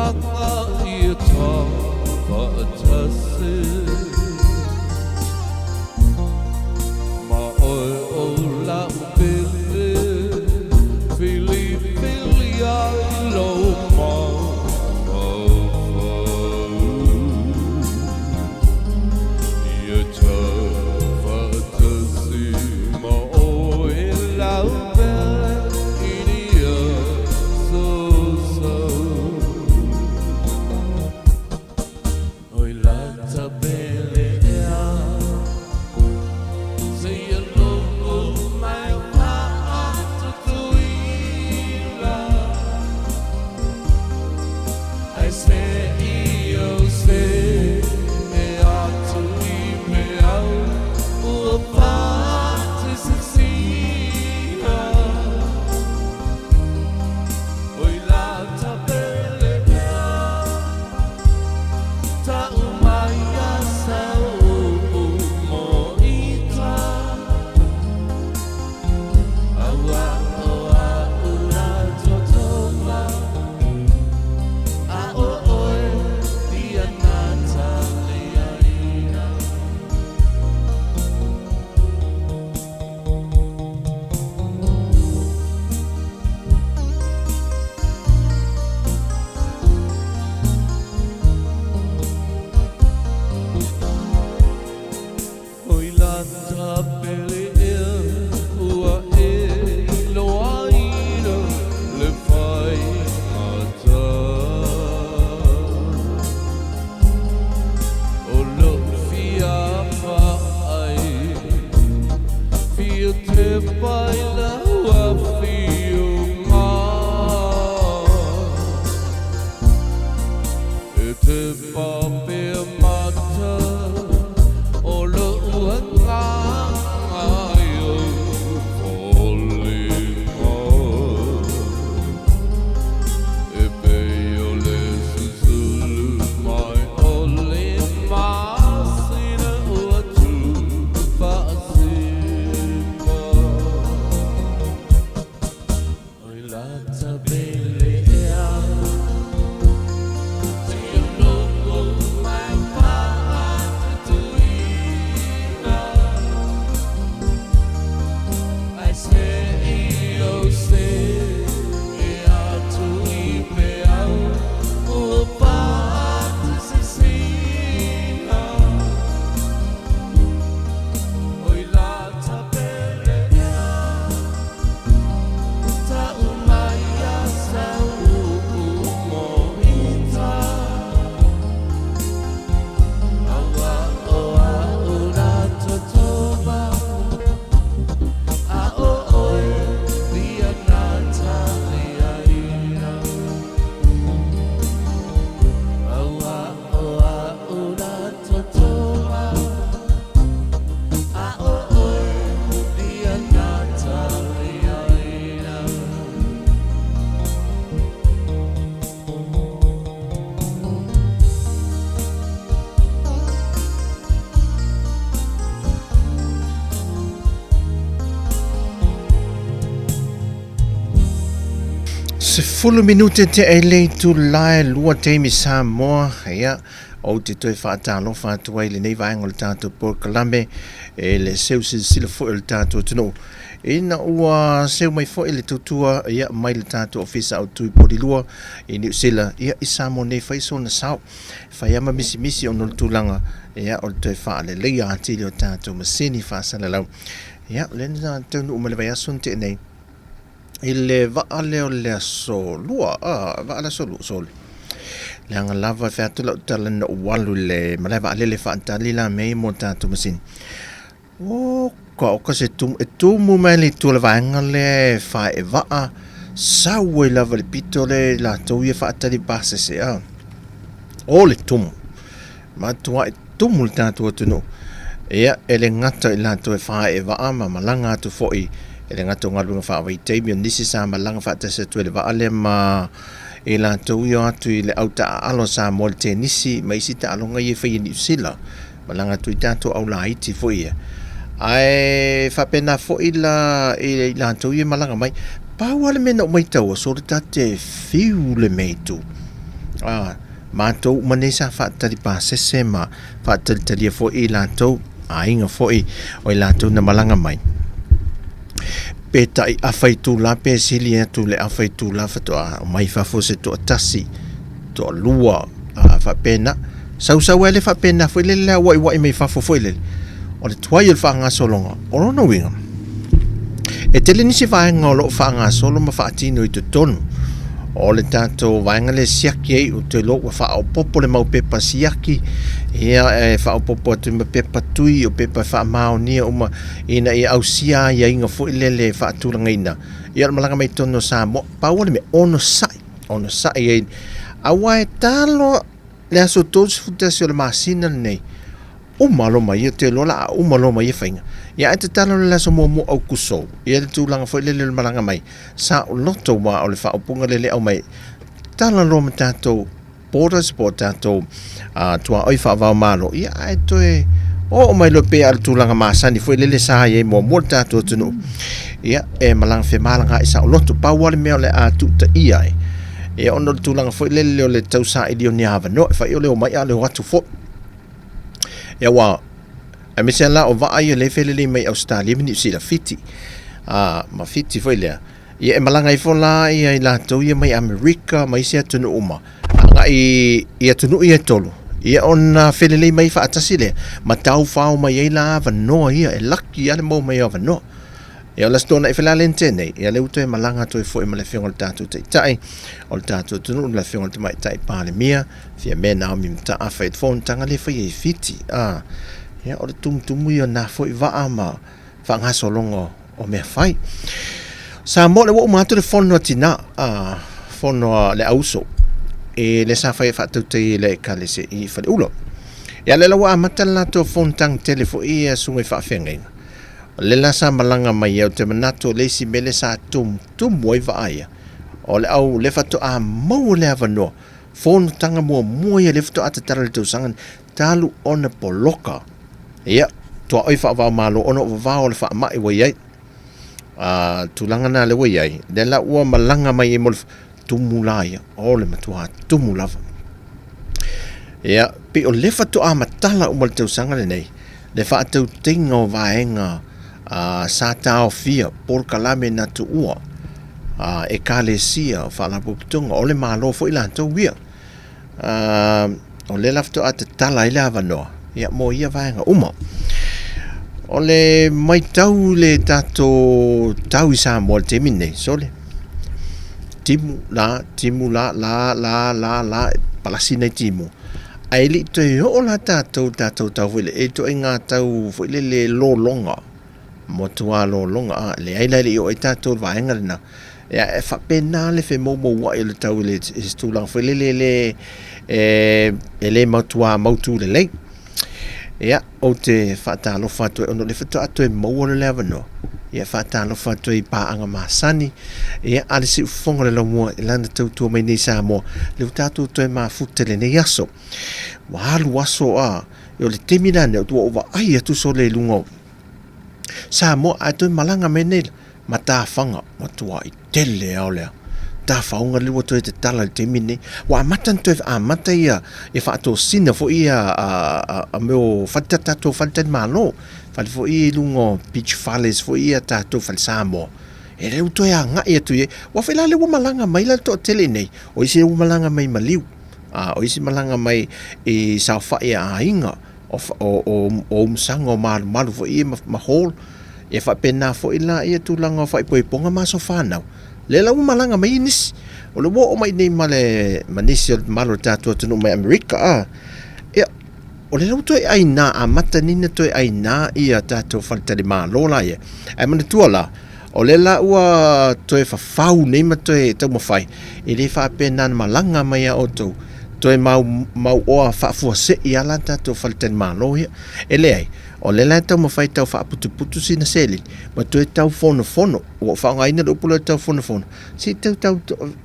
agaga ia tafaatasi Ma oe o lau pele Filifili ai lou mafaufau Ia tafaatasi ma oe lau pele I ni aso sau Oi lata pele ea Seia logo mai o Tutuila Ai se i o se e atu i me au Ua pate se sina Oi lata pele ea Ta'u mai a sau mo ita Aua o a'u la totoga A o oe ia na taliaina. Oi lata pele ea ua e iloaina le faigata O lou fia vaai Fia tepa i lau afioga E tepa pea mata o lou agaga i ou foliga E pei o le susulu mai o le masina ua tuufaasima. Oi lata pele ea Seia logo mai paa Tutuila Ai se i o se e atu i peau Ua pate se sina Oi lata pele ea Ta'u mai a sau mo ita Aua o a'u la totoba A o oe ia na taliaina Aua o a'u la totoba A o oe ia na taliaina. 10 minute te e le itula e lua taimi Samoa, ia, ou te toe faatalofa atu ai i lenei vaega o le tatou polokalame e le seu silasila foi o le tatou atunuu. Ina ua seu mai foi le tautua ia mai le tatou Ofisa Autu i Polilua i Niu Sila ia i Samoa nei fai sona sao. Fai ama misimisi ona o le tulaga ia o le toe faaleleia atili o tatou masini faasalalau. Ia lea na taunuu mai le vaiaso na tea nei i le vaa lea o le aso lua, a, vaa le aso lua, sole. Leaga lava e fai atu lau tala na ou alu i le malae vaalele e faatali la mea ia mo tatou masini. O ka o ka se tumu, e tumu mai le itu o le vaega lea e faeevaa, sau ai lava i le pito lea i latou ia faatali pasese a. O le tumu, matuai tumu le tatou atunuu. Ia, e le gata i latou e faeevaa ma malaga atu foi, e le gata o galuega faavaitaimi, o nisi sa malaga faatasi atu ai i le vaa lea ma i latou ia o atu i le au taaalo a Samoa i le tenisi ma isi taaloga ia e fai i Niu Sila. Malaga atu i tatou au laiti foi ia. Ae faapena foi la i latou ia e malaga mai. Pau lava le mea na ou maitaua, sole ta te fiu le mea i tu. A, matou uma nei sa faatali pasese ma faatalitalia foi i latou, aiga foi o i latou na malaga mai. Pe tai afa itula pe sili atu le afa itula faatoa omai fafo se toatasi, toalua, a, faapena. Sausau ai le faapena foi lele le auaiuai mai fafo foi lele. O le tuai o le faagasologa, o lona uiga, e tele nisi vaega o lo o faagasolo ma faatino i totonu o le tatou vaega lea e siaki ai, ou te iloa ua faaopoopo le mau pepa siaki, ia e faaopoopo atu ma pepa tui, o pepa e faamaonia uma ina ia ausia aiaiga foi lele e faatulagaina. Ia o le malaga mai totonu o Samoa, pau o le mea, onosai, onosai ai. Aua e ta loa le aso 31 o le masina lenei, uma loa ma ia, ou te iloa o le a uma loa ma ia faiga. Ia ae tatalo i le aso muamua Aukuso, ia le tulaga foi lele o le malaga mai, saoloto aua o le faaupuga lele e aumai, tala loa ma tatou borders po o tatou tuaoi faava-o-Malo, ia ae toe oo mai loa pei lava o le tulaga masani foi lele sa i ai muamua le tatou atunuu, ia e malaga femalagaai saoloto. Pau lava le mea o le a tuutaia ai, ia ona o le tulaga foi lele o le tausaili o ni avanoa e fai o le omai a o le o atu foi. Ia aua aemaise lava la o vaa ia lea e felelei mai Ausetalia ma Niu Sila, Fiti, ma Fiti foi lea, Ia e malaga ifo la ia i latou ia mai Amerika ma isi atunuu uma, agai i atunuu ia e tolu, ia ona felelei mai faatasi lea, ma taufao mai ai la avanoa ia, e laki lava le maua mai o avanoa. Ia o le Aso Toonai Felalente nei, ia lea ua toe malaga atu ai foi ma le Afioga i le tatou Taitai o le tatou atunuu, le Afioga i le Tamaitai Palemia, Fiame Naomi Mataafa i le fonotaga lea e faia i Fiti. Ia o le tumutumu ia o na foi vaa ma faagasologa o mea fai. Samoa, lea ua uma atu le fono a tina, a fono a le auso, e le sa fai e faatautai e le ekalesia i Faleula. Ia lea la ua amata le latou fonotaga tele foi ia susuga i faafeagaiga. O le la sa malaga mai ai, ou te manatu o le isi mea lea sa tumutumu ai vaa ia, o le au le faatoa maua le avanoa, fonotaga muamua ia lea faatoa tatala i le tausaga lenei, talu ona poloka. Ia, tuaoi faava-o-Malo ona o vavao o le faamai ua i ai. A, tulaga na lea ua i ai, lea la ua malaga mai ai mo le tumu la ia. O le matua tumu lava. Ia, pei o lea faatoa matala uma le tausaga lenei, le faatautaiga o vaega a, sa taofia polokalame na tuua a, ekalesia, o faalapotopotoga, o le Malo foi latou ia. O lea la faatoa tatala ai le avanoa ia, mo ia vaega uma. O le matau i le tatou tau i Samoa i le taimi lenei, sole, timu la, timu la, la, la, la, la, palasi nai timu. Ae le i toe oo la tatou i le tatou tau foi lele, e ituaiga tau foi lele lologa. Matua lologa, a, leai la e le i oo ai tatou i le vaega lena. Ia, e faapena le femoumouai o le tau i le i se tulaga foi lele e le, e, e le matua mautu lelei. Ia, ou te faatalofa atu ai ona o lea faatoa toe maua loa le avanoa, ia e faatalofa atu ai i paaga masani, ia, a le siufofoga o le laumua i lana tautua mai nei i Samoa, lea ua tatou toe mafuta i lenei aso. Ua alu aso, a, o le taimi la lenei, ua ou vaai atu sole i luga o Samoa ae toe malaga mai nei matafaga matuai tele lava o le tafaoga lea ua toe tatala i le taimi lenei. Ua amata ona toe amata ia ia faatosina foi ia a mea o fale tatou faletalimalo, fale foi ia i luga o beach fales foi ia tatou fale Samoa, e le ua toe agai atu i ai. Aua foi la lea ua malaga mai la le toatele i inei, o isi ua malaga mai i maliu, a o isi malaga mai i saofai a aiga. o, o, o umusaga o malumalu foi ia ma, ma hall. E faapena foi la ia tulaga o faaipoipoga ma aso fanau. Lea la ua malaga mai nisi. O le ua oo mai nei ma le ma nisi o le mamalu o le tatou atunuu mai Amerika a. Ia, o lea ua toe ainá, amata nei ona toe ainá ia tatou faletalimalo la ia. Ae manatua la, o lea la ua toe fafau nei ma toe taumafai, e le faapena na malaga mai a outou, toe mau, mauoa faafuasei lava la tatou faletalimalo ia. E leai, o lea la e taumafai e tau faaputuputu sina seleni, ma toe tau fonofono, ua ou faaaogaina le upu lea tau fonofono, se i tau tau,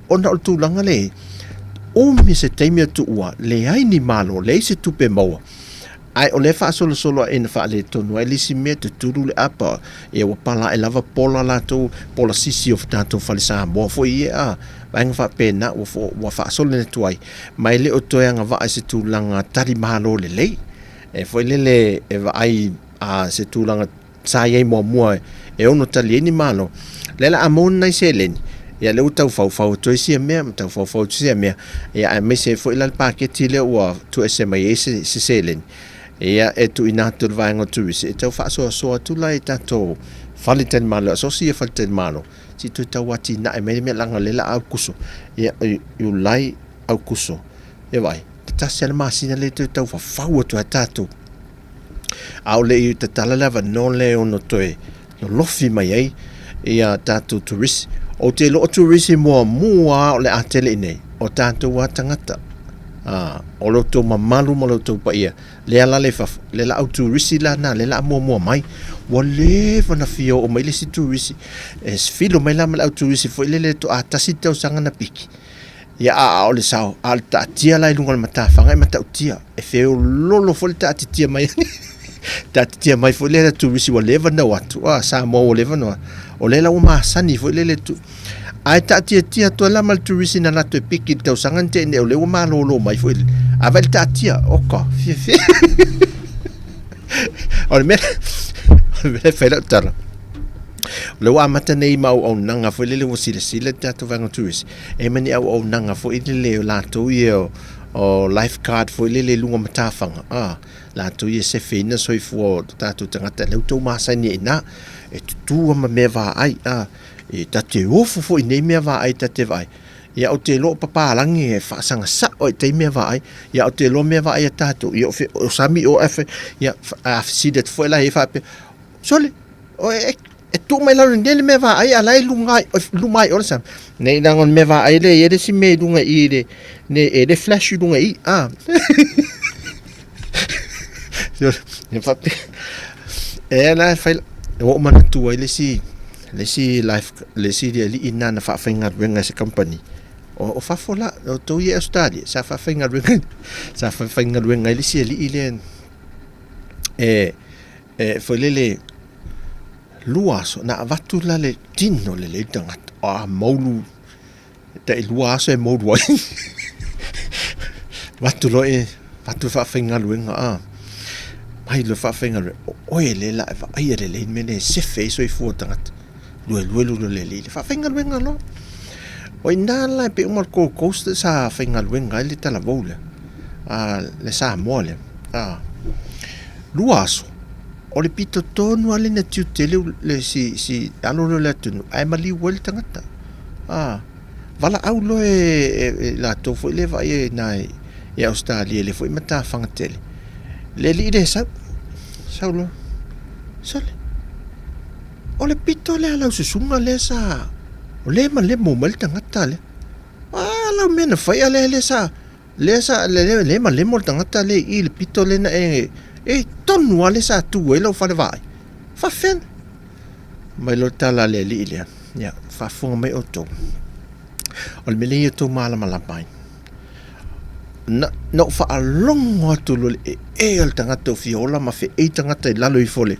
ona o le tulaga lea e i ai, umi se taimi o tuua, leai ni malo, leai se tupe maua. Ae o lea e faasolosolo ae ina faaletonu ai le isi mea, tutulu le apa, ia ua pala ae lava pola latou, pola sisi o tatou fale Samoa foi ia, a, Vaega faapena ua fo, ua faasolone atu ai, ma e le o toe agavaa i se tulaga tali malo lelei. E foi lele e vaai a se tulaga sa i ai muamua e ono tali ai ni malo. Lea la a maua nai seleni, ia lea ua tau faufau atu ai sia mea ma tau faufau atu sia mea, ia aemaise ai foi la le paketi lea ua tuuese mai ai se, se seleni, ia e tuuina atu i le vaega o turisi, e tau faasoasoa atu la i tatou faletalimalo, asosi ia faletalimalo, se i toe tau atinae mai le mea leaga o lea o le a Aukuso, ia Iulai, Aukuso, ia vaai, e tasi lava le masina lea e toe tau fafau atu ai tatou. A o le i tatala le avanoa lea e ono toe lolofi mai ai ia tatou turisi. Ou te iloa o turisi muamua lava o le a tele i inei, o tatou lava tagata. A, o lo outou mamalu ma lo outou paia, lea la i fafo, le la au turisi la na, le la muamua mai. Ua leva ona fia oo mai le isi turisi. E filo mai la ma le au turisi foi lele toa tasi le tausaga na piki. Ia, a, a o le sao, a o le taatia la i luga o le matafaga e matautia. E feololo foi le taatitia mai taatitia mai foi lea turisi ua leva ona o atu, a, Samoa ua leva ona o atu. O lea la ua masani foi lele tu. Ae taatiatia atu ai la ma le turisi na latou e piki i le tausaga na tea nei, o lea ua malolo mai foi. A vaai le taatia, oka, fiafia. O le mea, o le mea e fai lau tala, o lea ua amata nei ma auaunaga foi lele ua silasila le tatou vaega turisi, e ma ni auaunaga foi lele o latou ia o, o lifeguard foi lele i luga o matafaga, a, latou ia e sefeina soifua o tatou tagata, lea ua outou masani ai i ina, e tutu lava ma mea vaai, a, e ta te ofo foi i nei mea vaai ta te vaai. Ia ou te iloa o papalagi e faasaga sao ai tai mea vaai, ia ou te iloa mea vaai a tatou, ia o sami o ae fai, ia a fesili atu foi la ia faapea, sole, o e, e tuu mai lalo nei le mea vaai a la e luga ai, luma ai o le sami. Nei leaga o le mea vaai lea e i ai le isi mea i luga i i le, ne, e le flash i luga i i, a. Ia faapea, e la e fai, ua ou manatua ai le isi, le isi life, le isi alii lena na faafaigaluega e se kamupani, o fafo la, o outou ia i Ausetalia, sa faafaigaluega, sa faafaigaluega ai le isi alii lea e, e foi lele, lua aso, na avatu la le tino lelei le tagata, a maulu tai lua aso e moulu ai. Avatu loa e, avatu e faafaigaluega, a, mai loa e faafaigaluega, o oe lea la e vaaia lelei le mea lea e sefe ai soifua o tagata. Luelue loa le alii, faafaigaluega loa. O i ina la e pei uma le Gold Coast sa faigaluega ai le talavou lea, a, le Samoa lea, a. Lua aso, o le pito tonu lava lea na tiute ai le, si, si alo lea o le atunuu, ae maliu ai le tagata. A, valaau loa e, e latou foi lea e vaai i ina i Ausetalia i le foi matafaga tele, le alii lea e sau, sau loa, sole, o le pito lea a lau susuga lea sa, o lea e malemo mai le tagata lea. A lau mea na fai a lea lea sa, lea sa, lea, lea e malemo le tagata lea i i le pito lea na e, e tonu lava lea sa tu ai lau fale vaai. Faafefea? Mai loa le tala a le alii lea, ia, faafofoga mai outou. O le mea lea ia outou malamalama ai. Na, na ou faalogo atu loa i le ee o le tagata o fia ola ma feei tagata i lalo ifo o le,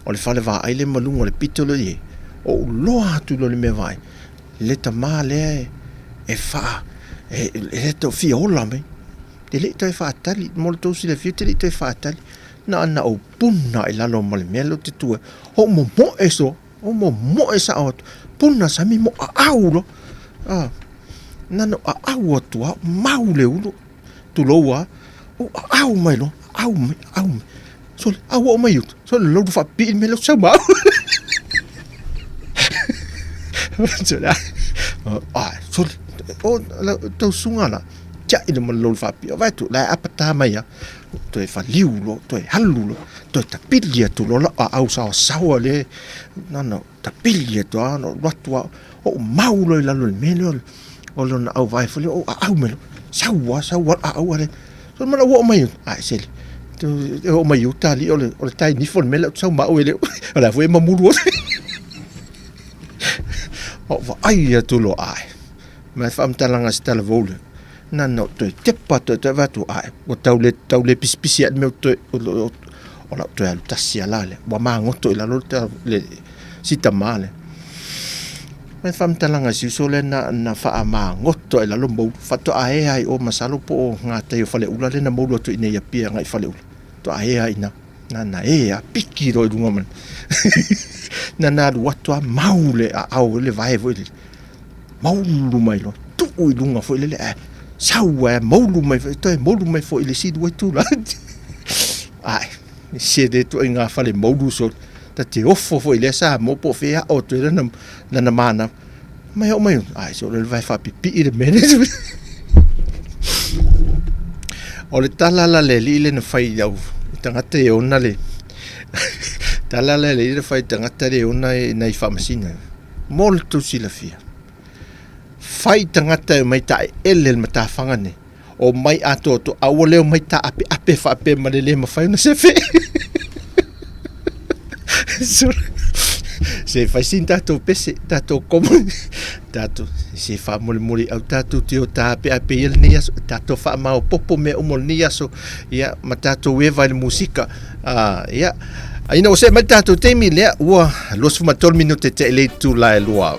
o le fale vaai lea ma luga o le pito lea i ai. Ou loa atu loa i le mea vaai, le tama lea e, e faa, e, e, e fia ola mai. E le i toe faatali, mo le tou silafia ou te le i toe faatali. Na ona ou puna i lalo ma le mea lea ou te tu ai. Ou momoe soa, ou momoe sao atu, puna sami mo aau loa. Ah, na ona aau atu lava, mau le ulu, tulou lava, ou aau mai loa, aau mai, aau mai. Sole, a ua oo mai i uta, sole, loulu faapipii le mea lea ou te sau ma au. Sole, ah, sole, o, tau susuga la, tiai le ma le loulu faapipii, vaai atu, la e apata mai lava. Toe faliu loa, toe alu loa, toe tapili atu loa lau aau saoasaoa lea, na ona tapili atu lava, na ou alu atu lava, ou mau loa i lalo i le mea lea o lona auvae foi lea, ou aau mai loa, sau lava, sau lava le aau ale. Sole ma ua oo mai, ae sele, e oo mai i uta alii o le tai nifo le mea lea ou te sau ma au e le o le a foi e mamulu atu. Ou vaai atu loa, ae, ma e faamatalaga se talavou lea. Na na ou toe tepa atu ai toe avatu ae ua tau le tau le pisipisi ae le mea o toe o lau toe alu tasi lava la lea ua magoto i lalo le si tama lea. Mai faamatalaga i si uso lea na, na faamagoto i lalo moulu, faatoa ea ai o masalo po o gatai o Faleula lea na moulu atu i inei i Apia agai i Faleula. Faatoa ea ai i ina. Na na ea, piki loa i luga ma na na alu atu lava mau le aao le vae foi lele. Maulu mai loa, tuu i luga foi lele ae sau ae moulu mai foi, toe moulu mai foi i le isi lua itula. Ae, se le ituaiga fale moulu sole. Ta te ofo foi i lea Samoa po o fea e ao atu ai lana, lana manava. Mai oo mai, ai se o le vae faapipii le mea lea. O le tala la le alii lea na fai i au tagata e ona le tala la le alii na fai i tagata le ona e nai faamasino. Mo le tou silafia, fai tagata e omai taeele le matafaga nei, omai atoatoa, a ua le omai taapeape faapea ma le le mafai ona sefe. Se fai sina tatou pese, tatou komo, tatou, se faamolemole au tatou te o taapeape ia lenei aso, tatou faamaopopo mea uma o lenei aso, ia, ma tatou eva i le musika. Ia, ina ua see mai le tatou taimi lea, ua 23 minute te i le itula e lua.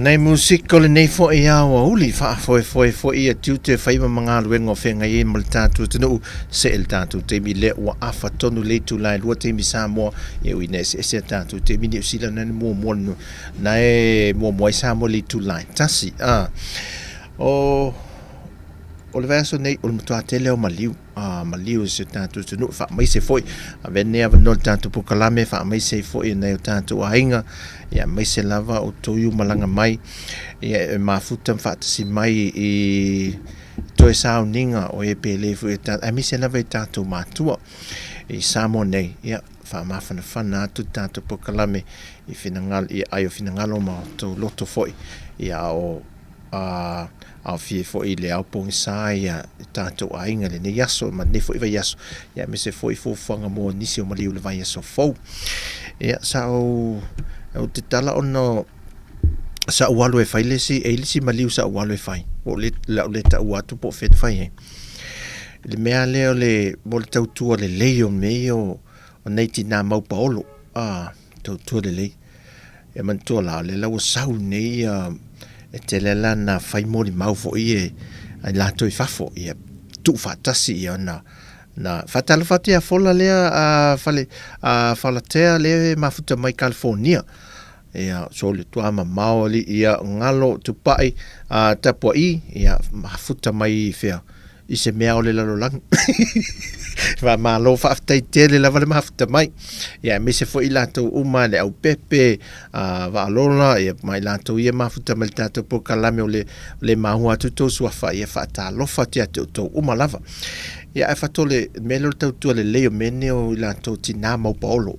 Nei musika o lenei foi aoauli faafoefoe foi ia tiute faiva ma galuega o feagai ai ma le tatou atunuu see le tatou taimi lea ua afa tonu le itula e lua taimi Samoa ia ui ina eseese a tatou taimi Niu Sila na muamua na e muamua ai Samoa i le itula e tasi a o o le vaiaso nei o le matua tele o maliu a maliu i si o tatou atunuu faamaise foi avea lenei avanoa i le tatou polokalame faamaise ai foi e nai o tatou aiga ia aemaise lava outou i malaga mai ia e mafuta ma faatasi mai i toe sauniga o e pele foi e tatou aemaise lava i tatou matua i Samoa nei ia faamafanafana atu le tatou polokalame i finagalo i ai o finagalo ma outou loto foi ia o a aofia ai foi i le ao pogisa ia tatou aiga i lenei aso ma lenei foi vaiaso, ia aemaise foi fuafuaga mo nisi o maliu i le vaiaso fou. Ia, sa ou, ou te tala ona sa ou alu e fai le isi, e i le isi maliu sa ou alu e fai, po o le, le au le taua atu po o fea na fai ai. I le mea lea o le, mo le tautua lelei o mea ia o, o nei tinā mau paolo, a, tautua lelei. E manatua la, o lea la ua sau nei ia, e tele la na fai molimau foi e ai latou i fafo, ia tuufaatasi ia ona na faatalofa atu ia Fola lea a fale a Falatea lea e mafuta mai California. Ia so le tua mamao ali ia ngalo tupai a tapuai ia mafuta mai fea i se mea o le lalolagi. Faamalo faafetai tele lava le mafuta mai. Ia aemaise foi i latou uma le aupepe, a Vaalola, ia ma i latou ia mafuta mai le tatou polokalame o le, o le maua atu tou suafa, ia faatalofa atu ia te outou uma lava. Ia ae fato le mea lea o le tautua lelei o mea nei o i latou tinā mau paolo.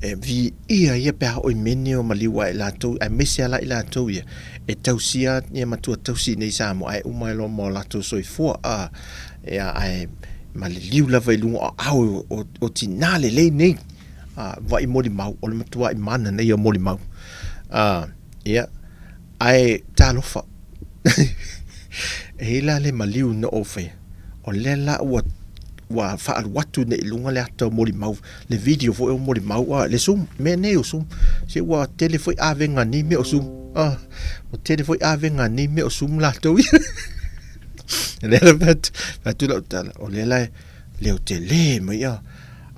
E viia ia pe a oo i mea nei o maliu a i latou, aemaise lava la i latou ia, e tausia ia matua tausi i nei Samoa ae uma ai loa ma o latou soifua a ia ae maliliu lava i luga o aao o, o tinā lelei nei a vaai molimau o le matua'i mana nei o molimau a ia ae talofa e i ai la le maliu na ou faia o lea la ua ua faaalu atu nei i luga le ata o molimau le video foi o molimau a le Zoom mea nei o Zoom se ua tele foi avega nei mea o Zoom a ua tele foi avega nei mea o Zoom latou ia lea la fai atu lau tala o lea la leo tele mai a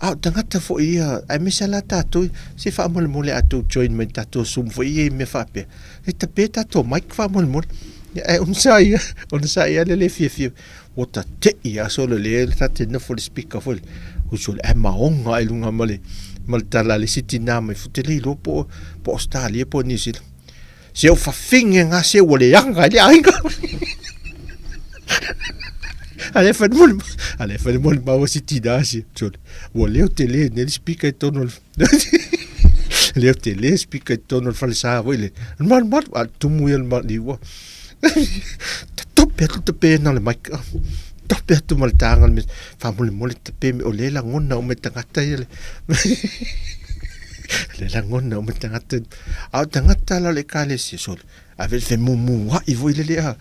a o tagata foi ia aemaise la tatou se faamolemole a tou join mai tatou Zoom foi ia i mea faapea e tape tatou mic faamolemole ae onosai ia onosai ia le le fiafia Ua tate'i a solo le ta te nofo le speaker foi le uso le ae maoga ai luga ma le ma le tala a le isi tinā mai fute le iloa po po Australia po New Zealand. Se o fafine ngā se ua leaga ai le aiga. A le fai moli a le fai moli maua si tinā si sole. Ua leo tele nei le speaker i tonu o le leo tele speaker i tonu o le falesa foi le. Malu malu a tumu ia le maliua. Tape atu tape na le mic. Tape atu ma le tāga le faamolemole tape me o le lagona uma i tagata ia le le lagona uma i tagata. A o tagata la o le ekalesia sole ave le femumu a'i foi lele a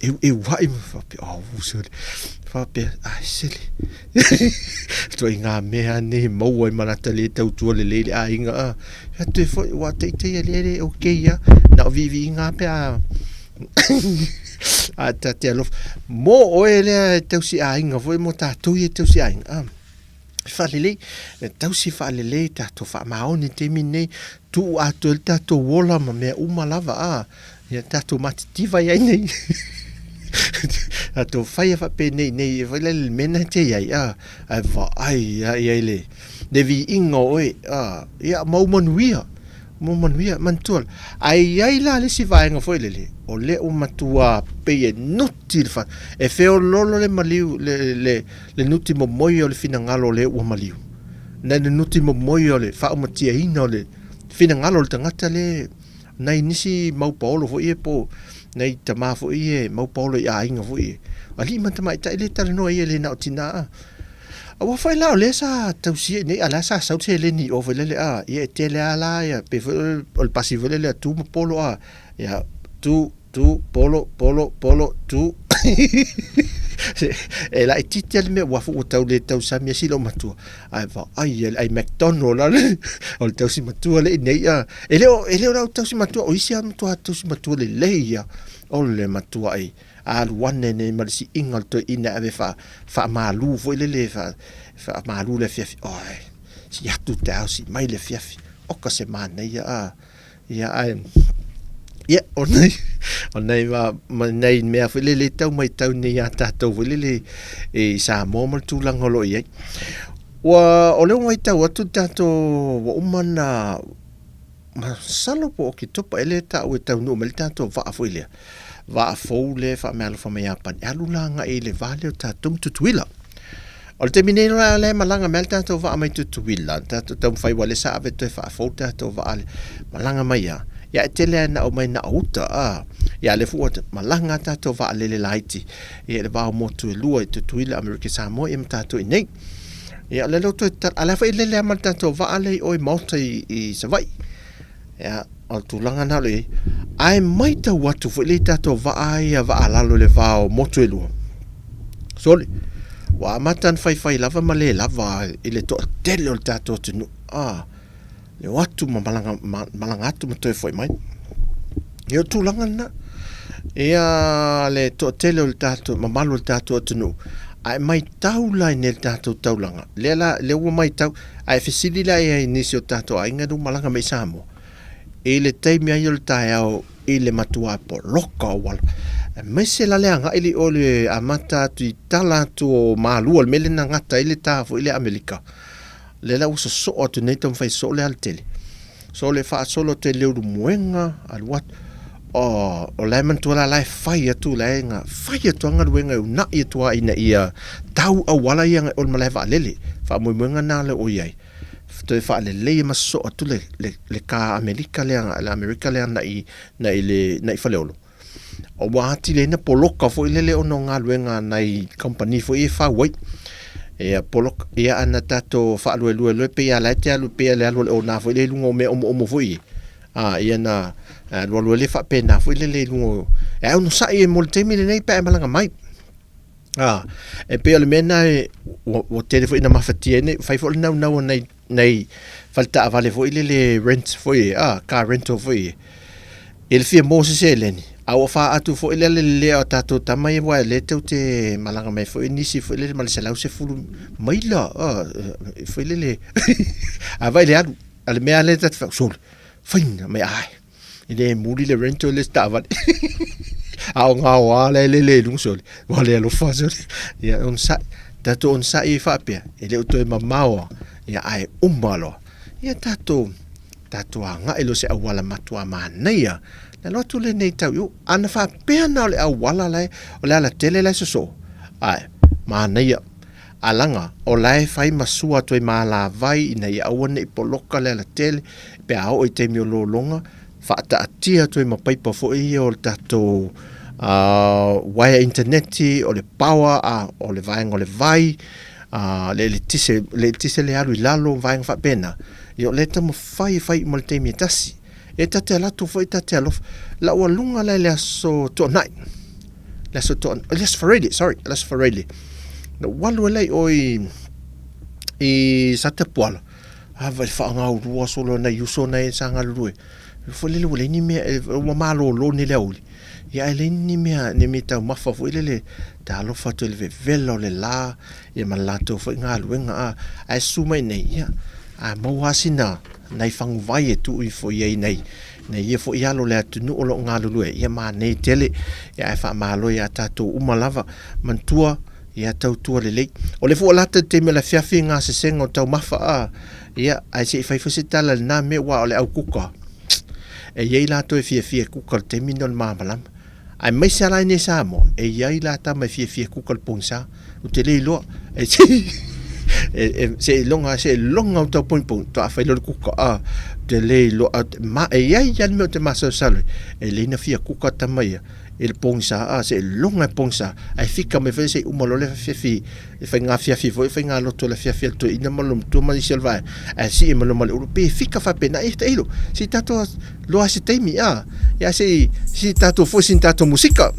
eueu a'i ma faapea au sole faapea ai sele ituaiga mea nei e maua ai ma lata le tautua lelei le aiga a atu ai foi ua teitei e le okay a na o viiviiga pe a a ta te alofa mo oe lea e tausi aiga foi mo tatou ia e tausi aiga a faalelei e tausi faalelei tatou faamaoni i le taimi lenei tuu atoa ai le tatou ola ma mea uma lava a ia tatou matitiva ai nei tatou faia faapenei nei e fai la le mea lena e te i ai a ae vaai a i ai le le viiga o oe a ia mau manuia mau manuia manatua ae i ai la le isi vaega foi lele o lea ua matua pei e nuti le fa e feololo le maliu le le le nuti momoe o le finagalo o le ua maliu na le nuti momoe o le faaumatiaina o le finagalo o le tagata le nai nisi mau paolo foi ia po nai tama foi ia mau paolo i aiga foi ia. Alii ma tamaitai le talanoa ia le na o tina a. Aua foi la o lea sa tausia i nei a la sa sau le seleni i o foi lele a ia e tele a la ia pei foi o le pasi foi lele a tu ma polo a ia tu tu polo polo polo tu. E laitiiti lava le mea aua foi ua tau le tausami ai si loomatua, ae vaai i le ai McDonald a le o le tausi matua le i nei a. E le o e le o lau tausi matua o isi lava matua tausi matua lelei ia o le matuai alu ane nei ma le siiga o le toeaina e ave faa faamalu foi lele faa faamalu le afiafi. Oi, sii atu i le taeao sii mai le afiafi. Oka se manaia a. Ia ae ia o nei o nei ma ma nei mea foi lele tau matau nei ia tatou foi lele i Samoa ma le tulaga o lo o i ai. Ua o lea ua matau atu le tatou ua uma ona masalo po o Oketopa ea lea e taua e taunuu mai le tatou vaa foi lea, vaa fou lea e faameaalofa mai Iapani e alu la agai i le va lea o tatou ma Tutuila. O le taimi nei la lea e malaga mai ai le tatou vaa mai Tutuila, le tatou taumafai aua o lea sa ave toe faafou le tatou vaa lea, malaga mai lava. Ia e tele lava ina aumai na o uta, a. Ia a o lea foi ua malaga lava tatou vaalele laiti i le va o motu e lua i Tutuila, Amerika Samoa ia ma tatou i inei. Ia o lea la ua toe tatala, a o la foi e lele lava ma le tatou vaa lea i o i Maota i Savaii. Ia, o le tulaga lena o lo o i ai. Ae matau atu foi lea i tatou vaa ia vaa lalo i le va o motu e lua. Sole, ua amata ona faifai lava ma le lava i le toatele o le tatou atunuu. Ah, le o atu ma malaga, ma, malaga atu ma toe foi mai. Ia o le tulaga lena. Ia le toatele o le tatou, mamalu o le tatou atunuu, ae maitau la i nei le tatou taulaga. Lea la, lea ua maitau, ae fesili la i ai i nisi o tatou aiga lea ua malaga mai i Samoa, i le taimi lava ia o le taeao i le matua poloka o auala, aemaise la le agai lea i o i le amata atu i tala atu o Malua, le mea lea na gata ai le ta foi lea Amerika, lea la ua sosoo atu nei taumafai e sosoo le alatele. So le faasolo atu e Leulumoega, alu atu, oh, o la e manatua la, la e fai atu, la e na fai atu lava galuega e uunai atu lava ina ia tau auala ia agai i o i le malae vaalele. Faamoemoega lena lea o i ai, toe faalelei ma sosoo atu le, le, le ka Amerika lea, le Amerika lea agai i le, agai i Faleolo. Ua atili ai na poloka foi lele ona o galuega a nai kamupani foi ia e fau ai. Ia poloka, ia ana tatou faaluelue loa pei lava la e te alu pei lava le alu a le ona foi lea i luga o mea omoomo foi ia. A, ia na alualu ai lea faapena foi lele i luga o, e onosai ai mo le taimi lenei pe a e malaga mai. A, e pei o le mea lena e, ua, ua tele foi ina mafatia ai nei, fai foi le naunau a nai nei fale taavale foi lele rent foi a car rental foi e le fia maua se seleni a ua faaatu foi lea le lelea o tatou tama ia aua o lea tou te malaga mai foi nisi foi lele ma le 110 maila a foi lele a vai le alu a le mea lea ta te sole faina mai ai E le muli le rental le taavale. A o gaoa la e lele i luga sole. Ua le alofa sole. Ia onosai. Tatou onosai e faapea. E le o toe mamao lava. Ia ae uma loa. Ia tatou tatou agai loa i se auala matua manaia. Na alu atu lenei tau i o. Ana faapea na o le auala la e, o le alatele la e sosoo. Ae, manaia. Alaga, o la e fai ma sua atu ai ma alavai ina ia aua ne i poloka le alatele pe a oo i taimi o lologa, faataatia atu ai ma paipa foi ia o le tatou uaea initaneti, o le power, o le vaega o le vai, le eletise, le eletise lea e alu i lalo, vaega faapena, ia o lea e taumafai e fai uma i le taimi e tasi. E ta te alu atu foi ta te alofa. Lau aluga la i le aso Toonai, le aso Toonai, le aso Faraile, sorry, le aso Faraile. Na ou alu ai la i o i, i Satapuala, a vai faagaulua solo nai uso nai sa galulue. Foi lele ua leai ni mea, ua malolo nei le aoauli. Ia ae leai ni mea, ni mea taumafa foi lele, talofa atu i le vevela o le la, ia ma le latou foi galuega, a, ae susu mai nei, ia, a maua lava sina, nai faguvai e tuu ifo i ai nei, nei ia foi alo o le atunuu o lo o galulue, ia manei tele, ia ae faamalo ia tatou uma lava, manatua, ia tautua lelei. O lea foi ua lata le taimi o le afiafi i gasesega o taumafa, a, ia, ae se i fai foi se tala i lena mea, aua o le au kuka, e i ai latou e fiafia e kuka i le taimi lenei o le malamalama. Aemaise lava la i inei i Samoa, e i ai la tama e fiafia e kuka i le pogisa. Ou te le iloa, e seiloga, seiloga ou tau pogipogi, faatoa fai loa le kuka. Ou te le iloa, e i ai lava le mea ou te masalosalo ai, e lelei ona fia kuka tama ia i le pogisa, seiloga e pogisa, ae fika mai foi se i uma loa le afiafi, le faiga afiafi foi, faiga loto i le afiafi a le toeaina ma lona matua ma nisi o le vaega, ae sii mai loa ma le ulu, pe fika faapena, ia tailo, se i tatou loa se taimi, a, ia se i, se i tatou foi sina tatou musika.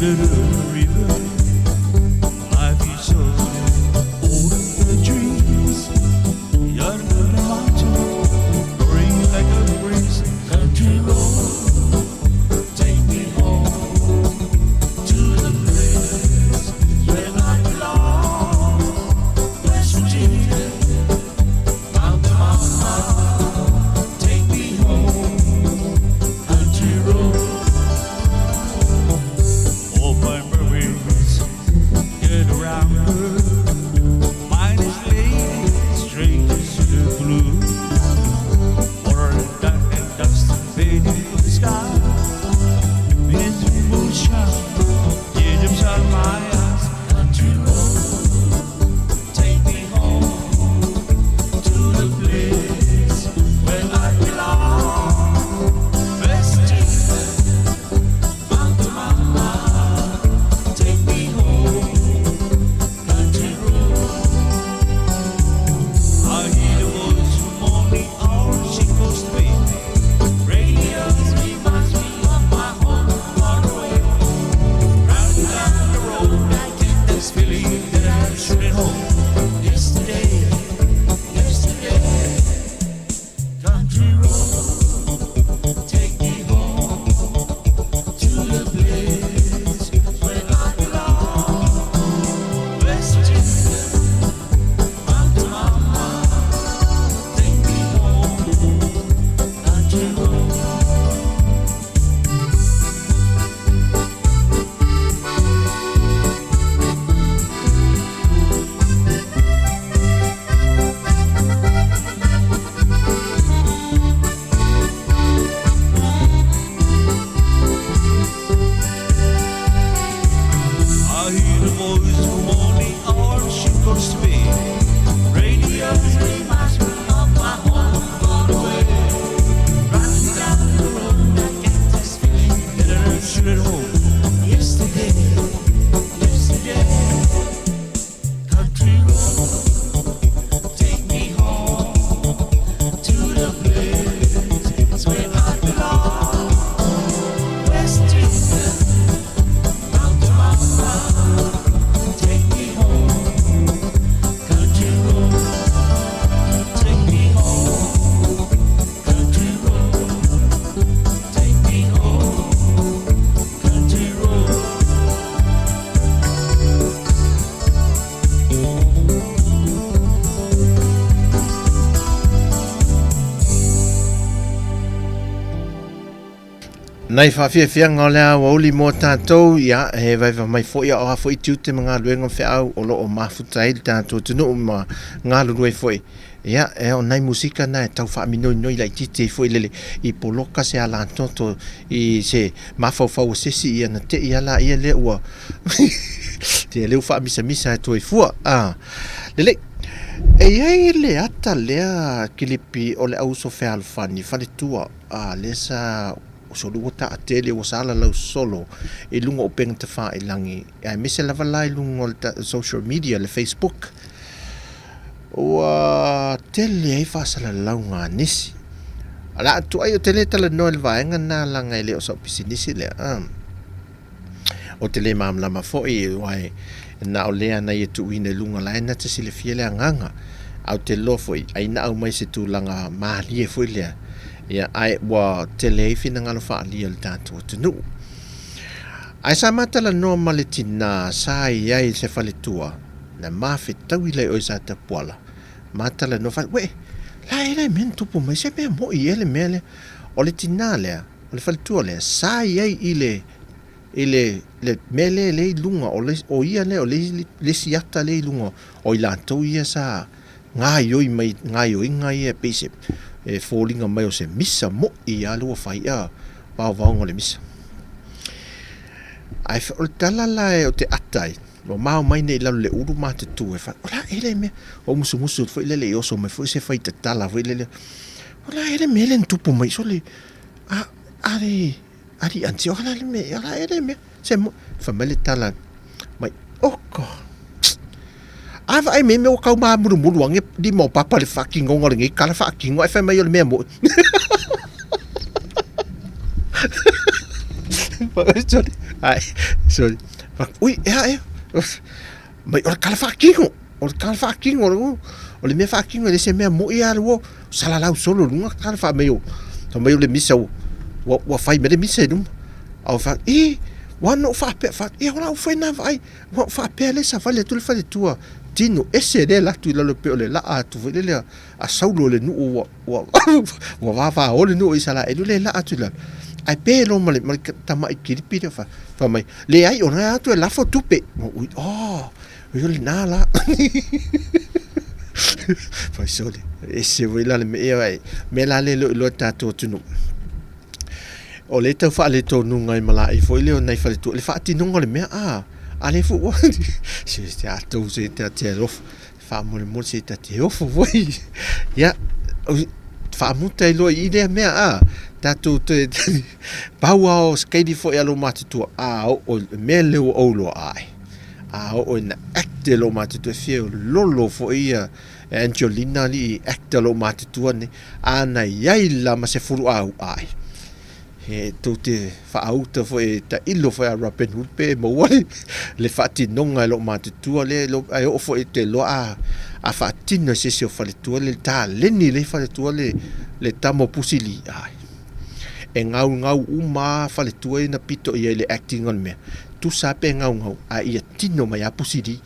River. Life is so over the trees, yonder the mountain, blowing like a breeze. Country road, take me home to the place where I belong. West Virginia, Mountain Mama, take me home. Country road. All my memories get around her. Mine is lady, strangers to the blue. Water and dark and dust fading in the sky. Minutes of moonshine, teardrops out of my eyes. Country road, take me home to the place where I belong. West Virginia, Mountain Mama, take me home. Country road. I hear the voice from morning hour, she calls to me. Radio reminds me of my home far away. Driving down the road, I get this feeling that I'm soon at home. Yesterday, yesterday, country road, take me home to the place where I belong. West Virginia, Mountain Mama, take me home. Country road. I hear the voice from morning hour, she calls to me. Radio reminds me of my home far away. Driving down the road, I get this feeling that I'm soon at home. Yesterday, yesterday, country road, take me home to the place where I belong. West Virginia, Mountain Mama, take me home. Country road, take me home. Country road, take me home. Country road. Nai faafiafiaga o le aoauli mo tatou, ia, he vaivai mai foi a o a foi tiute ma galuega feau o lo o mafuta ai le tatou atunuu ma galulue foi. Ia, e o nai musika na e tau faaminoinoi laitiiti ai foi lele i poloka se alatoto i se mafaufau o sesi ia na tei ala ia lea ua te leu faamisamisa e toe fua. Ah, lelei. E i ai le ata lea kilipi o le auso fealofani faletua a lea sa soli ua taatele ua salalau solo i luga o upega tafailagi aemaise lava la i luga o le social media le Facebook ua tele ai faasalalauga a nisi. O le a tuai ou te le talanoa i le vaega lena leaga e le o sau pisinisi lea. Ou te le malamalama foi aua e na o lea na ia tuuina i luga la e na te silafia le agaga. Ae ou te iloa foi ai na aumai se tulaga malie foi lea ia ae ua tele ai finagalo faaalia o le tatou atunuu. Ae sa ma talanoa ma le tinā sa i ai se faletua na mafetaui lai oe sa Tapuala ma talanoa fai uē la e le mea na tupu mai se mea moʻi ea le mea lea. O le tinā lea o le faletua lea sa i ai i le i le le mea lea lea i luga o le o ia lea o le le isi ata lea i luga o i latou ia sa gaioi mai gaioiga ia pei se e foliga mai o se misa moʻi a lea ua fai a vaovaoga o le misa. Ae o le tala la e o te ata ai ua mao mai nei i lalo le ulu ma te tu e fai o la e le mea ua musumusu foi lele i oso mai foi se fai tatala foi lele o la e le mea le na tupu mai sole a a le ali anti o la le mea o la e le mea se mo fai mai le tala mai oko a vaai me mea ua kau māmulumulu ange lima o papa le faakinoga o lenei kala faakino ae fai mai o le mea moʻi. Ai, sorry. Ui, ea, ea. Mai, o le kala whaakino. O le kala whaakino. O le mea whaakino, e le se mea moi a ua salalau solo lunga kala wha mai o. Fa mai o le misa o. Ua, ua whai me le misa e luma. Au wha, e, ua no whaapea, wha, e, ora u whai nā whaai. Ua whaapea le sa wale atu le whale tua. Tino, ese le latu i lalo pe o le laa atu whai le lea. A saulo le nuu ua, ua, ua vāvā o le nuu i sala e le laa atu i lalo. Ai pē lo ma le, ma le tama'i kilipi lea wha, wha mai, le ai o ngai atu e lafo tupe. Ui, oh, ui o le nā la. Whai sole, ese wai la le me ea ai, me la le lo i loa tātou atunu. O le tau wha le tōnu ngai mala'i foi le o nei whare tua, le whaatinonga o le mea, a, a le fu, se te atou se te te alofa. Faamolemole se ta te ofo foi. Ia, faamuta i loa i lea mea, a, tatou toe, pau a o skeili foi a lo matutua, a o o mea leo ou loa ai. A o o na act e lo matutua, fia lolo foi ia Angelina li act lo matutua ni, a na iai la ma se furu au ai. He tou te faauta foi e tailo foi a Robin Hood pe maua le, le faatinoga e loo matutua lea e ae oo foi te iloa a, a faatino e se isi o faletua le taleni le faletua le, le tama o Pusili ai. E gaugau uma a faletua ia na pito i ai le acting o le mea. Tusa pe gaugau a ia tino mai a Pusili.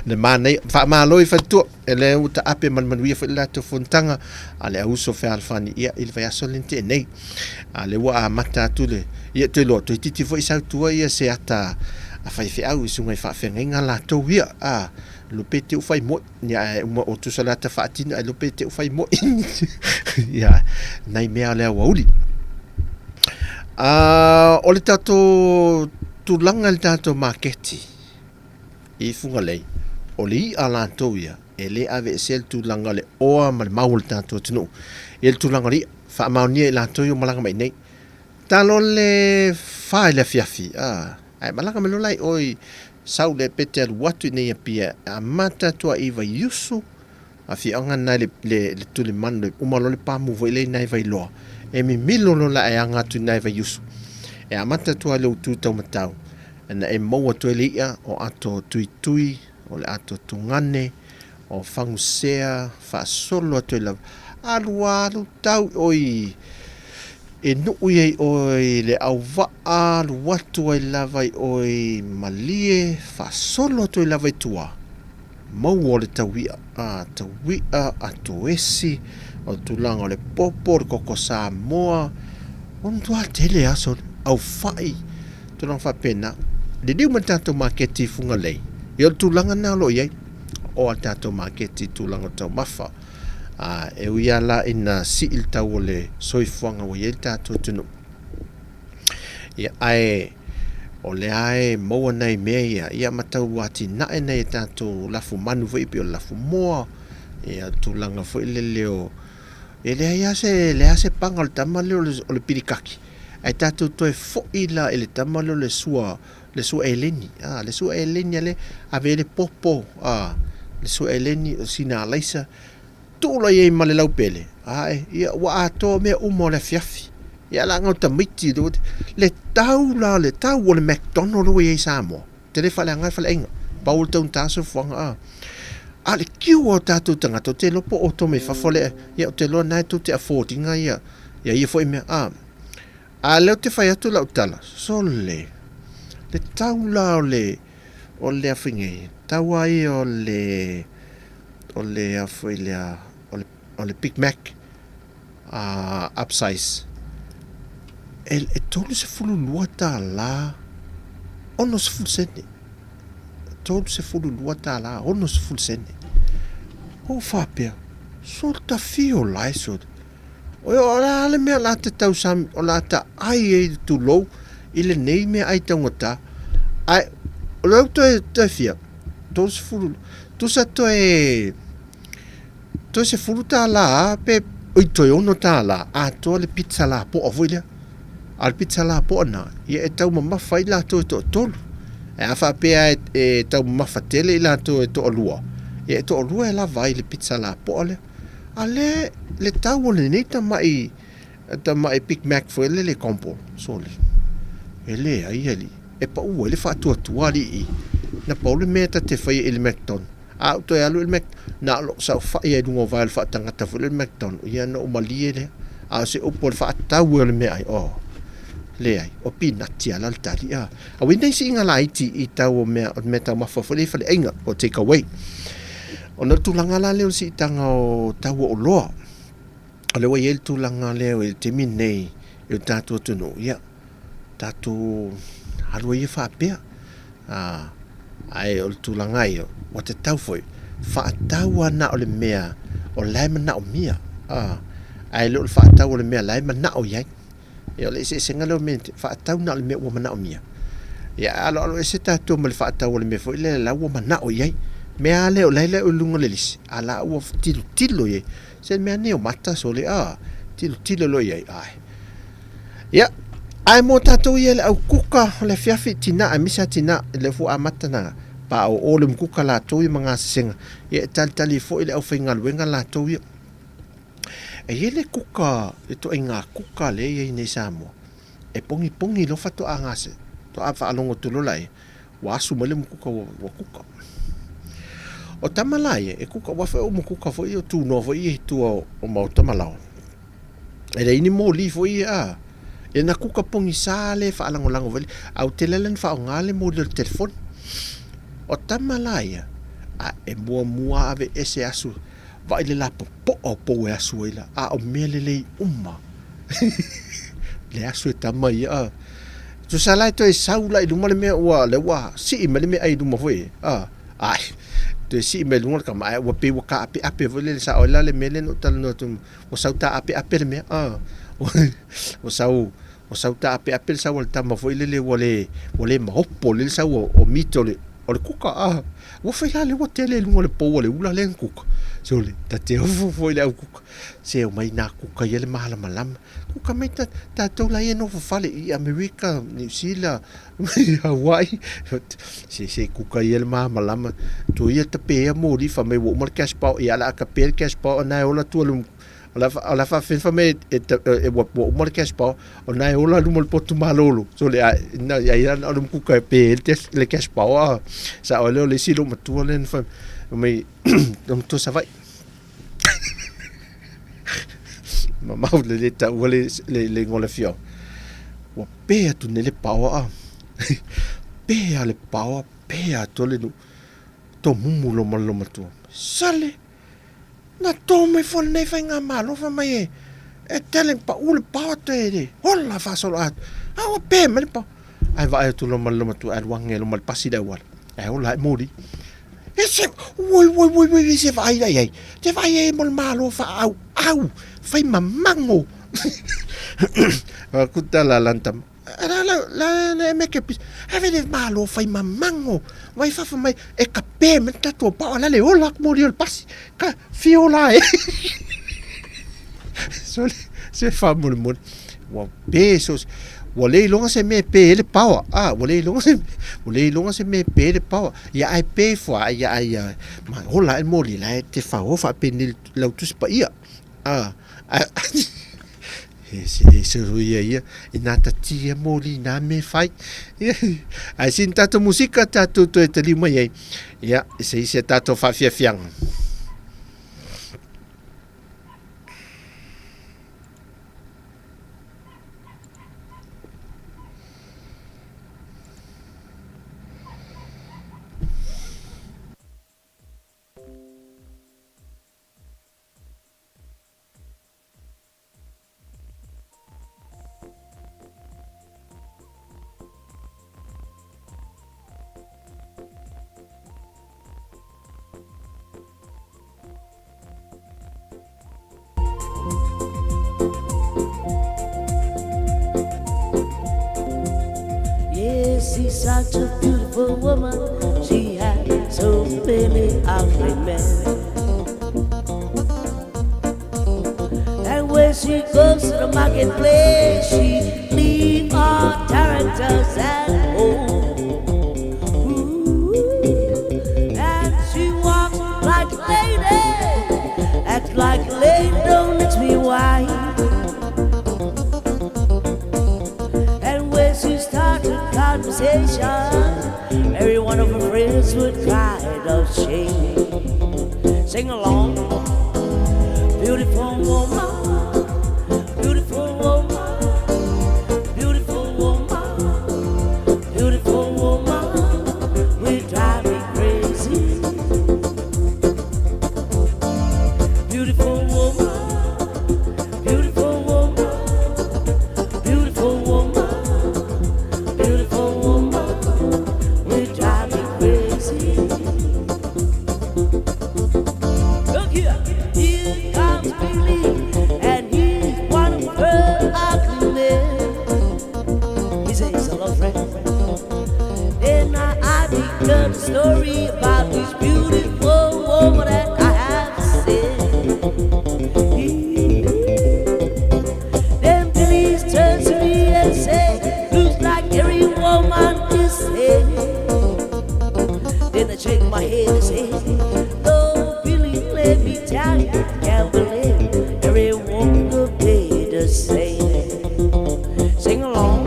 Le manaia, faamalo i faletua. E le ua taape ma le manuia foi le latou fonotaga a le auso fealofani ia i le vaiaso le tea nei. A le ua amata atu le ia toe loa toeitiiti foi sau tua ia se ata a faifeau i susuga i faafeagaiga latou ia a lope te u fai moi ia ae uma o tusa le ata faatino ae lope te u fai moi ia nai mea o le aoauli. A o le tatou tulaga i le tatou maketi I Fugalei, o le i'a latou ia, e le aveesea le tulaga o le oa ma le mau o le tatou atunuu. Ia le tulaga o le i'a, faamaonia i latou ia ua malaga mai nei. Talo le fa i le afiafi, a, ae malaga mai loa la i o i sau le pete alu atu i nei Apia, e amata atu a i Vaiusu, afioaga na i le, le, le tulimanu, le uma loa le pamu foi lea i nai Vailoa, e mimilo loa la e aga atu i nai Vaiusu. E amata atu a i le utu taumatau, Ina e maua atu ai le i'a o ato tuitui, o le ato tugane, o fagusea, faasolo atu ai lava. Alu alu tau oi e nuu ai oi le auvaa, alu atu ai lava i oi malie, faasolo atu ai lava i tua. Maua o le taui'a, ā, taui'a, atoesi, o le tulaga o le popo, o le koko Samoa, o le matua tele lava sole, aufai, tulaga faapena. Liliu mai le tatou maketi i Fugalei, ia o le tulaga lena o lo o i ai, o a tatou maketi i tulaga o taumafa. Ā, e ui lava la ina sii le tau o le soifuaga ua i ai le tatou atunuu, Ia, ae o lea e maua nai mea ia, ia ma tau atinae nai a tatou lafu manu foi pei o le lafu moa, ia tulaga foi lele o e leai lava se leai se paga o le tama lea o le, o le pilikaki. Ae tatou toe foi la i le tama lea o le sua le sua eleni, a le sua eleni a le ave ai le popo, a le sua eleni o sina alaisa Tuu loa i ai ma le laupele, ae, ia, ua atoa mea uma o le afiafi. Ia, laga o tamaiti, le tau la, le tau o le McDonald ua i ai i Samoa. Te le faaleaga ai faleaiga. Pau o le taugata soifuaga, a. A o le kiu o tatou tagata, ou te iloa po o outou mai fafo lea, ia, ou te iloa na e tou te afford ina ia, ia ia foi mea, a. A lea ou te fai atu lau tala, sole, le tau la o le, o le a foi nei, tau a ia o le, o le a foi lea, o le, o le Big Mac uh, upsize. E, e $32 60 sene. $32 60 sene. O faapea, so tafio lai so. O le a le mea o le a te tausami, o le a ta ai ai le tulou i lenei mea ai taugata. Ae, o le au toe, toe fia, 30, tusa toe, toe $10 pe, oi, toe $6 atoa le pizza lapoa foi lea. A o le pizza lapoa na, ia e taumamafa ai latou e toatolu. Ae a faapea e, e taumamafa tele i latou e toalua, ia e toalua e lava ai le pizza lapoa lea. A le, le tau o lenei tamai, tamai Big Mac foi lele combo, sole. E leai alii, e pau ai le faatuatua alii. Na pau le mea ta te faia i le McDonald, a ou toe alu i le Mc, na o lou saofai lava i luga o vae o le faatagata foi lea o le McDonald, ia ona ou malie lea. A o se upu o le faatau ai o le meaai, oh, leai, o pinati lava la le tali, a. A ua i ai nai siiga laiti i tau o mea, o mea taumafa foi lea i faleaiga, po o take away. Ona o le tulaga la lea o le siitaga o tau o oloa, o lea ua i ai le tulaga lea i le taimi lenei i le tatou atunuu, ia, tatou alu ai ia faapea. Ae o le tulaga ia, ua tatau foi, faatau lava na o le mea o la e manaomia, ae le o le faatau o le mea o la e manao i ai. Ia o le eseesega lea o mea, faatau na o le mea ua manaomia. Ia ae aloalo ese tatou ma le faatau o le mea foi lea la ua manao i ai. Mea lava lea o la e i luga o le lisi, a la ua tilotilo i ai. Se mea nei o mata sole, a, tilotilo loa i ai, ai. Ia, ae mo tatou ia le au kuka o le afiafi, tina, aemaise lava tina, lea foi ua amata ona paoo le mukuka latou ia ma gasesega, ia e talitali foi le aufaigaluega latou ia. E i ai le kuka, le ituaiga kuka lea e i ai nei i Samoa, e pogipogi loa faatoa gase, faatoa faalogo atu loa laia, ua asu mai le mukuka ua kuka. O tama la ia, e kuka, aua foi o mukuka foi ia, o tunoa foi ia i tua o maota ma laoa. E leai ni moli foi ia, a. Ia na kuka pogisa lea e faalagolago foi lea, ae ua tele lava ona faaaoga le moli o le telefoni. O tama la ia, a e muamua aveese asu Vaai le lapopoa o pou e asu ai la, a o mea lelei uma le asu e tama ia a. Tusa la e toe sau la i luma le mea ua lea ua sii mai le meaai i luma foi a, ai toe sii mai luga le tama ae ua pei ua taapeape foi lele sao ai la le mea lea na ou talanoa atu ua sau taapeape le mea a. Ua sau Ua sau taapeape le sau a le tama foi lele ua le ua le maopo lelei le sau o meat o le o le kuka a. Ua fai la lea ua tele i luga o le pou a le ula lea na kuka. Sole, ta te ofo foi i le au kuka. Se omai nā kuka ia le malamalama. Kuka mai ta tatou la ia e nofo fale i Amerika, Niu Sila, Hawaii. Se se kuka ia le malamalama. Tua ia tape ea moli fai mai ua uma le cash power. Ia o le a tape le cash power na e ola tua le O le a faafefea fai mai e ua uma le cash power, o na e ola luma o le potu malolo. So le a na ai na o le mukuka e pe le cash power. Sa o le o le isi loomatua lea na fai mai loomatua Savaii. Mamao le le taua le le igoa o le afioaga. Ua pe atu nei le power a. Pe a le power, pe atoa le nuu. Tomumu loa ma le loomatua. Sale! Na tō mai foi lenei faigamalo fai mai e e tele pau le power toe le ola faasolo atu. A ua pe mai le power. Ae vaai atu loa ma le loomatua e alu age loa ma le pasi le auala. Ae ola ae moli. E se, oi, oi, oi, oi, se vaai la i ai. Te vaai ai mo le malo faaauau, fai mamago. Kuta la lantama. La la la la e meke pis. Ave le malo fai mamago. Vai fafa mai e ka pe me tatou pao la le ola aku moli o le pasi. Ka fiola e. Sole se faamolemole. Ua pe so ua le iloga se mea e pe ai le power. Ah, ua le iloga se ua le iloga se mea e pe ai le power. Ia ae pe ifo lava ia ai ma ola ae le moli la e te fao faapenei lau Tusi Paia. Ah, He se se ia ia i nā tatia moli nā me whai. Ai sin tātou musika tātou toe taliu mai ai. Ia, se i se tātou whaafiafianga. Yes, she's such a beautiful woman. She had so many ugly men. And when she goes to the marketplace, she leaves all tarantas at home. Ooh, and she walks like a lady, acts like a lady, don't ask me why. And when she starts station, every one of her friends would cry of shame. Sing along, beautiful woman, beautiful woman, beautiful woman, beautiful woman, will drive me crazy. Beautiful woman, beautiful woman, beautiful woman, beautiful woman, will drive me crazy. Look here, here comes Billy, and he's one of her ugly men. He says, hello, friend. Then I begun a story about this beautiful woman that I have seen. Then Billy turns to me and say, looks like every woman is saying. Then I shake my head and say, no, Billy, let me tell you, I can't believe every woman could be the same. Sing along,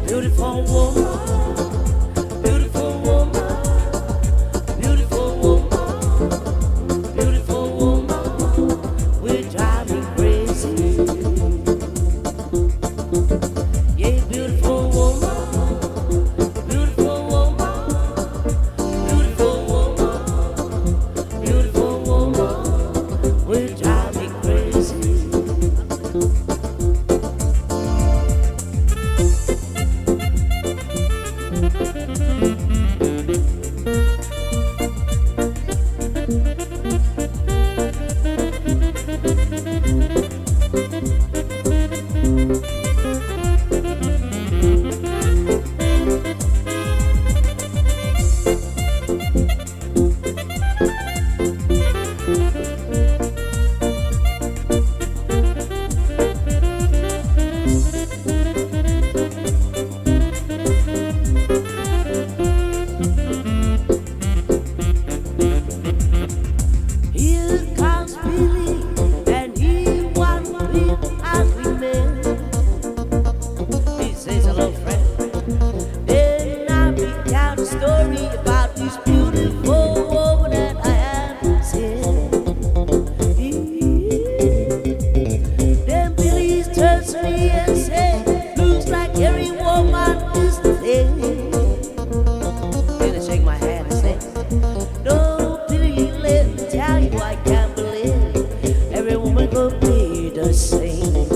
beautiful woman, beautiful woman, beautiful woman, beautiful woman, will drive me crazy. Yeah, beautiful woman, beautiful woman, beautiful woman, beautiful woman, will drive me crazy. Here comes Billy, and he one real ugly man. He says, hello, friend. Then I recount a story about this beautiful woman that I have seen. Then Billy turns to me and says, looks like every woman is the same. Then I shake my hand and say, no, Billy, let me tell you, I can't believe every woman could be the same.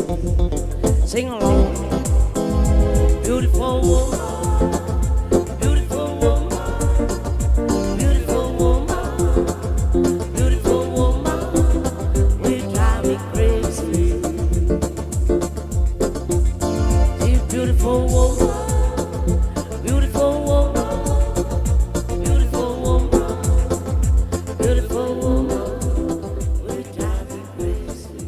Sing along, beautiful woman, beautiful woman, beautiful woman, beautiful woman, will drive me crazy. She's beautiful woman, beautiful woman, beautiful woman, beautiful woman, will drive me crazy.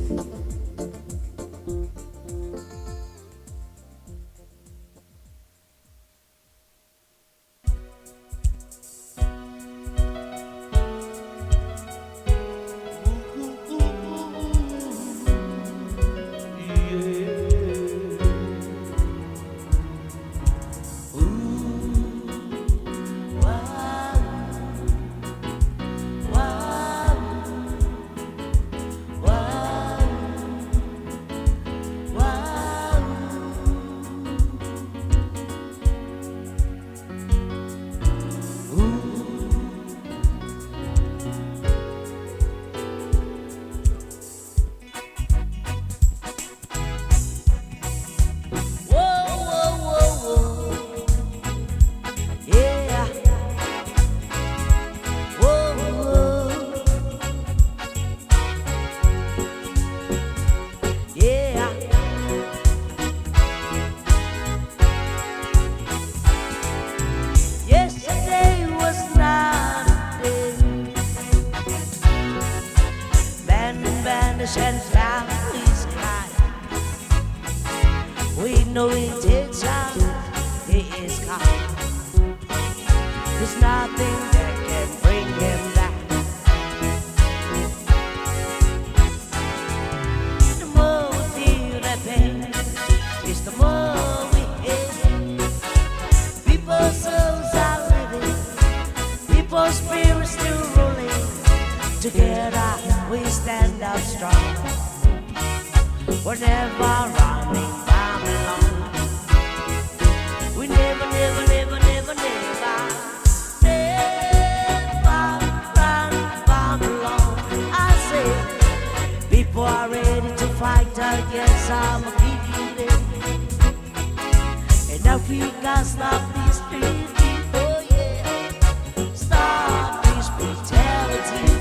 Whoa, whoa, whoa, whoa. Yeah. Whoa, whoa. Yeah. Yesterday was not a day. Man vanish and families cry. We know intention, he is come. There's nothing that can bring him back. The more we feel the pain, it's the more we hate. Together we stand up strong. We're never running Babylon. We never, never, never, never, never, never run Babylon. I say, people are ready to fight against our killing. And Africa, stop this drifting. Oh yeah, stop this brutality.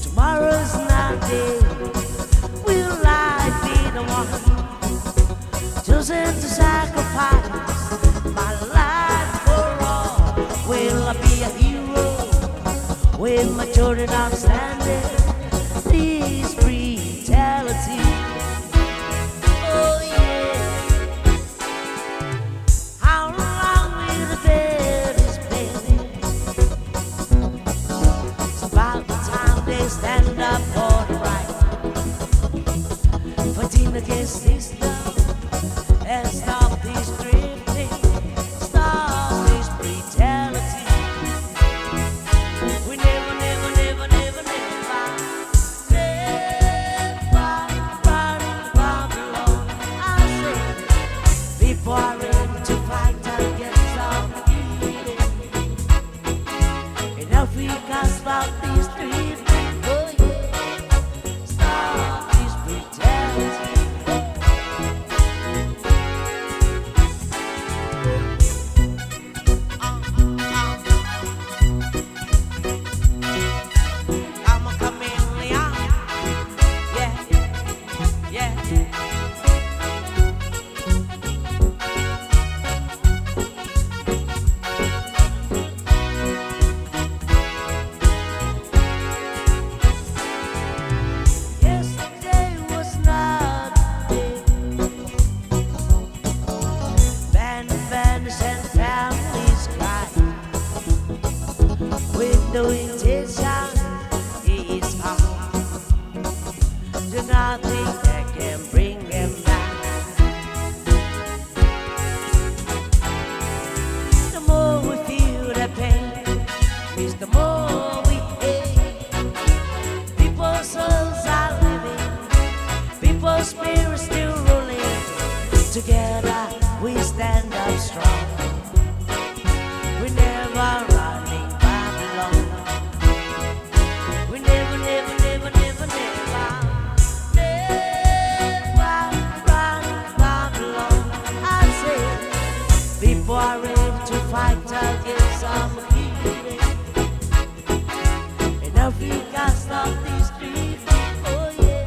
Tomorrow's not day. Will I be the one chosen to sacrifice my life for all? Will I be a hero with my children outstanding? This brutality. Oh yeah. How long will the bed is pain? It's about the time they stand up for the right, fighting against system and stop this drifting, stop this brutality. We never, never, never, never, never, never run Babylon. I say, people are ready to fight against our killing. In Africa, stop this drifting. Oh yeah, stop this brutality. I'm a chameleon. Yeah, yeah. Yesterday was not a day. Band vanish and families cry. With no intention, he is gone. There's nothing that can bring him back. The more we feel the pain, is the more we hate. People's souls are living, people's spirits still rolling. Together we stand up strong. We never running Babylon. We never, never, never, never, never, never run Babylon. I say, people are ready to fight against some killing. In Africa, stop this drifting. Oh yeah,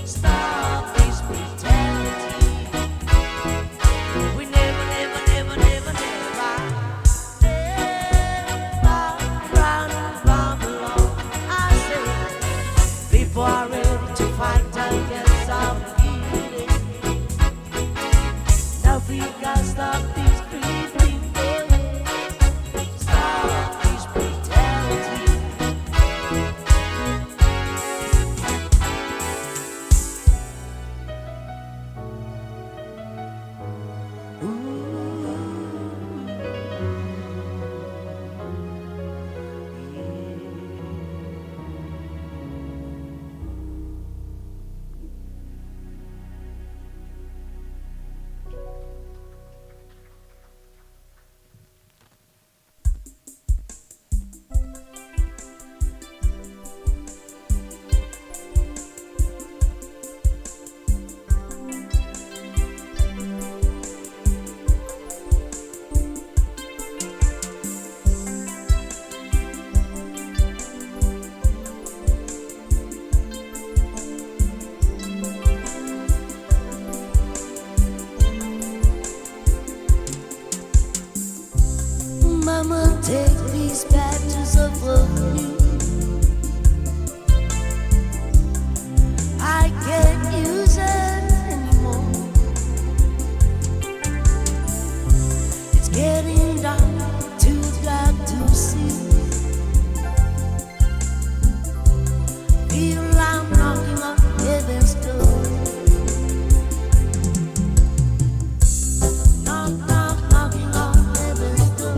stop this brutality. We never, never, never, never, never, never run Babylon. I say, people are ready to fight against our killing. In Africa, stop this drifting. Oh yeah, stop this brutality. Mama, take these patches off of me. I can't use it anymore. It's getting dark, too dark to see. Feel I'm knocking on heaven's door. Knock, knock, knocking on heaven's door.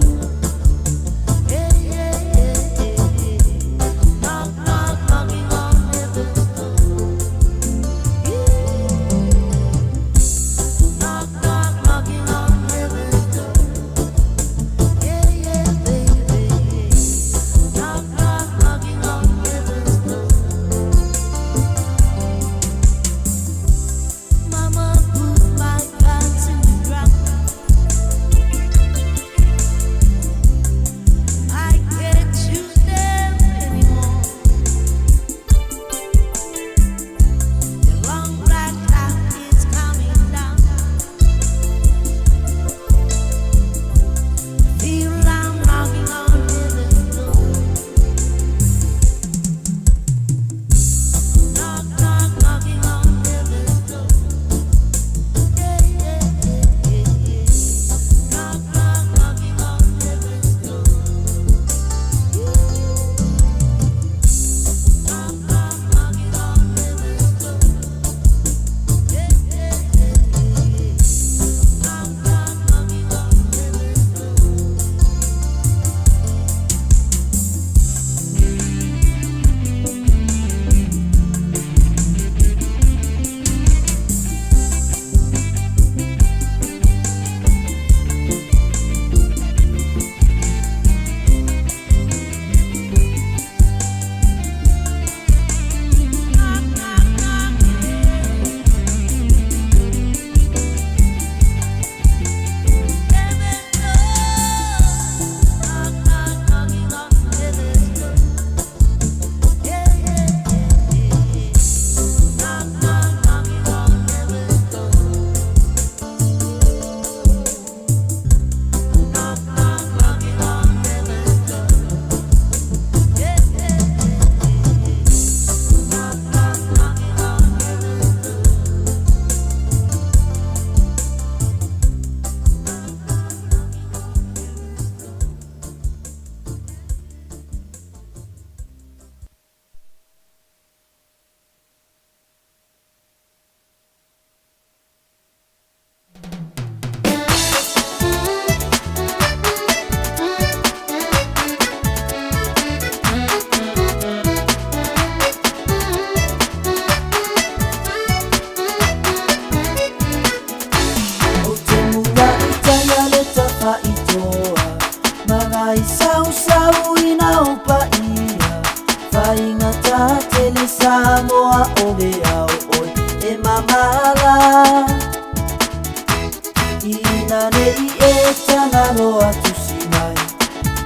Ina ne i e Tagaloa tusi mai,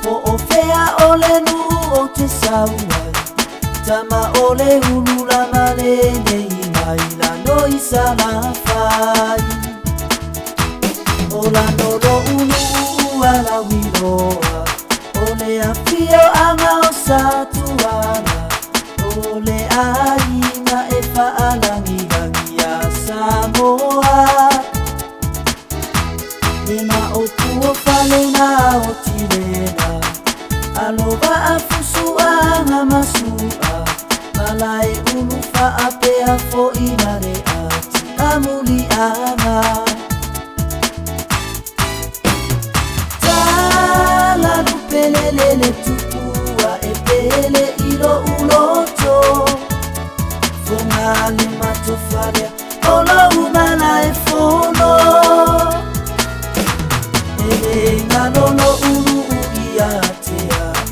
Po o fea o le nuu ou te sau ai, Tama o le ulu lama lenei mai lano i Salafai. O lano lo'u nuu ua lauiloa, O le afioaga o Satuala, O le aiga e faalagilagi ia Samoa. Le maopu o fale na o Tirena, Alo vaa fusuaga ma sua, Malae ulu faapea fo'i na le ati amuliaga. Tala lupelele le tupua e pele i lo'u loto, Foga le matofalea o lou mala e fono. E le galo lo'u nuu ia te a'u,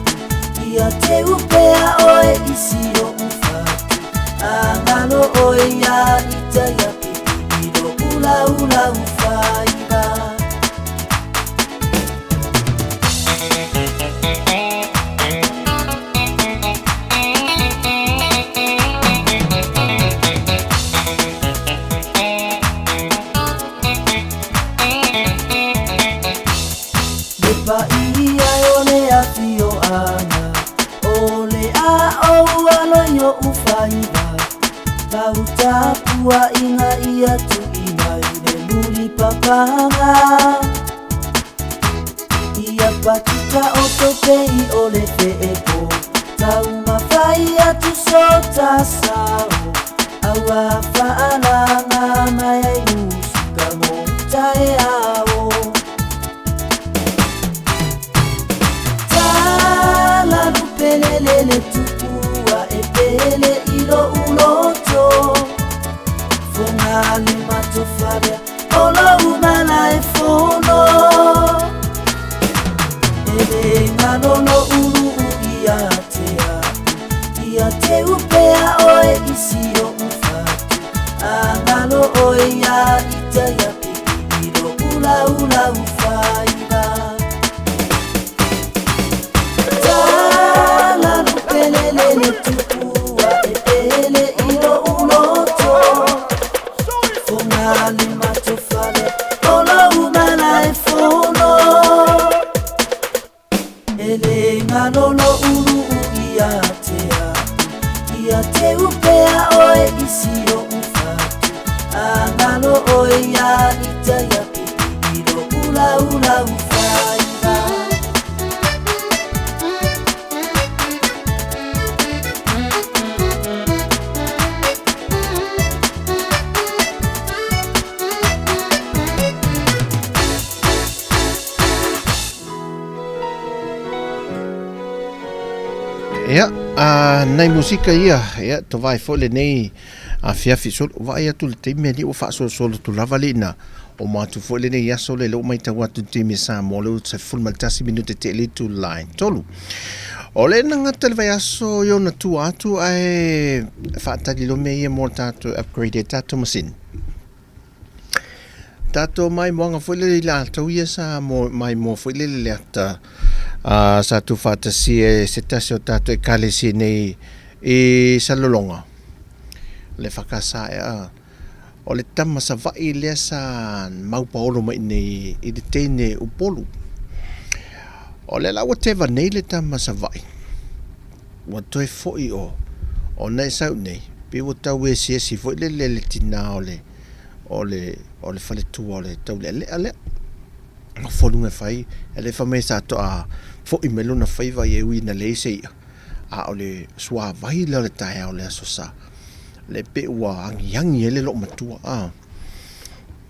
Ia te upea oe i si o'u fatu, A galo oe ia ita ia pipi i lo'u laulau faiva. Le paia e o le afioaga, O le a'ou alo i o'u faiva, Lau tapua'iga ia tu'i mai le mulipapaga. Ia patuka o topei o le fe'epo, Taumafai atu so ta sao, Aua fa'alaga mai ai musika mo taeao. Tala lupelele le tupua e pele i lo'u loto, Foga le matofalea o lou mala e fono. E le galo lo'u nuu ia te a'u, Ia te upea oe i si o'u fatu, A galo oe ia ita ia pipi i lo'u laulau faiva. Tala lupelele le tupua e pele i lo'u loto, Foga le matofalea o lou mala e fono. E le galo lo'u nuu ia te a'u, Ia te upea oe i si o'u fatu, A galo oe ia ita ia pipi i lo'u laulau faiva. Ia, a nai musika ia, ia, tovae foi lenei afiafi solo, vaai atu i le taimi alii ua faasolosolo atu lava le ina o ma atu foi lenei aso le leo maitau atu i le taimi Samoa leo 11 minute te le itula e tolu. O le na gata le vaiaso i ona tua atu ae faatali loa mea ia mo le tatou upgrade e tatou masini. Tatou maimoaga foi lele i latou ia sa maimoa foi lele le ata a sa tuufaatasia e se tasi o tatou Ekalesia nei i Salelologa le FKS ea o le tama Savaii lea sa maupaolo mai nei i le teine Upolu. O lea la ua teva nei le tama Savaii ua toe foi o ona e sau nei pei ua tau esiesi foi lele le tina o le o le o le faletua o le taulealea lea. Nofo i luga e fai, e le fai mai sa toa foi mai lona faiva ia e ui ina leai se i'a, a o le suavai lea o le taeao o le Aso Sa, lea pei ua agiagi ai le loomatua, a.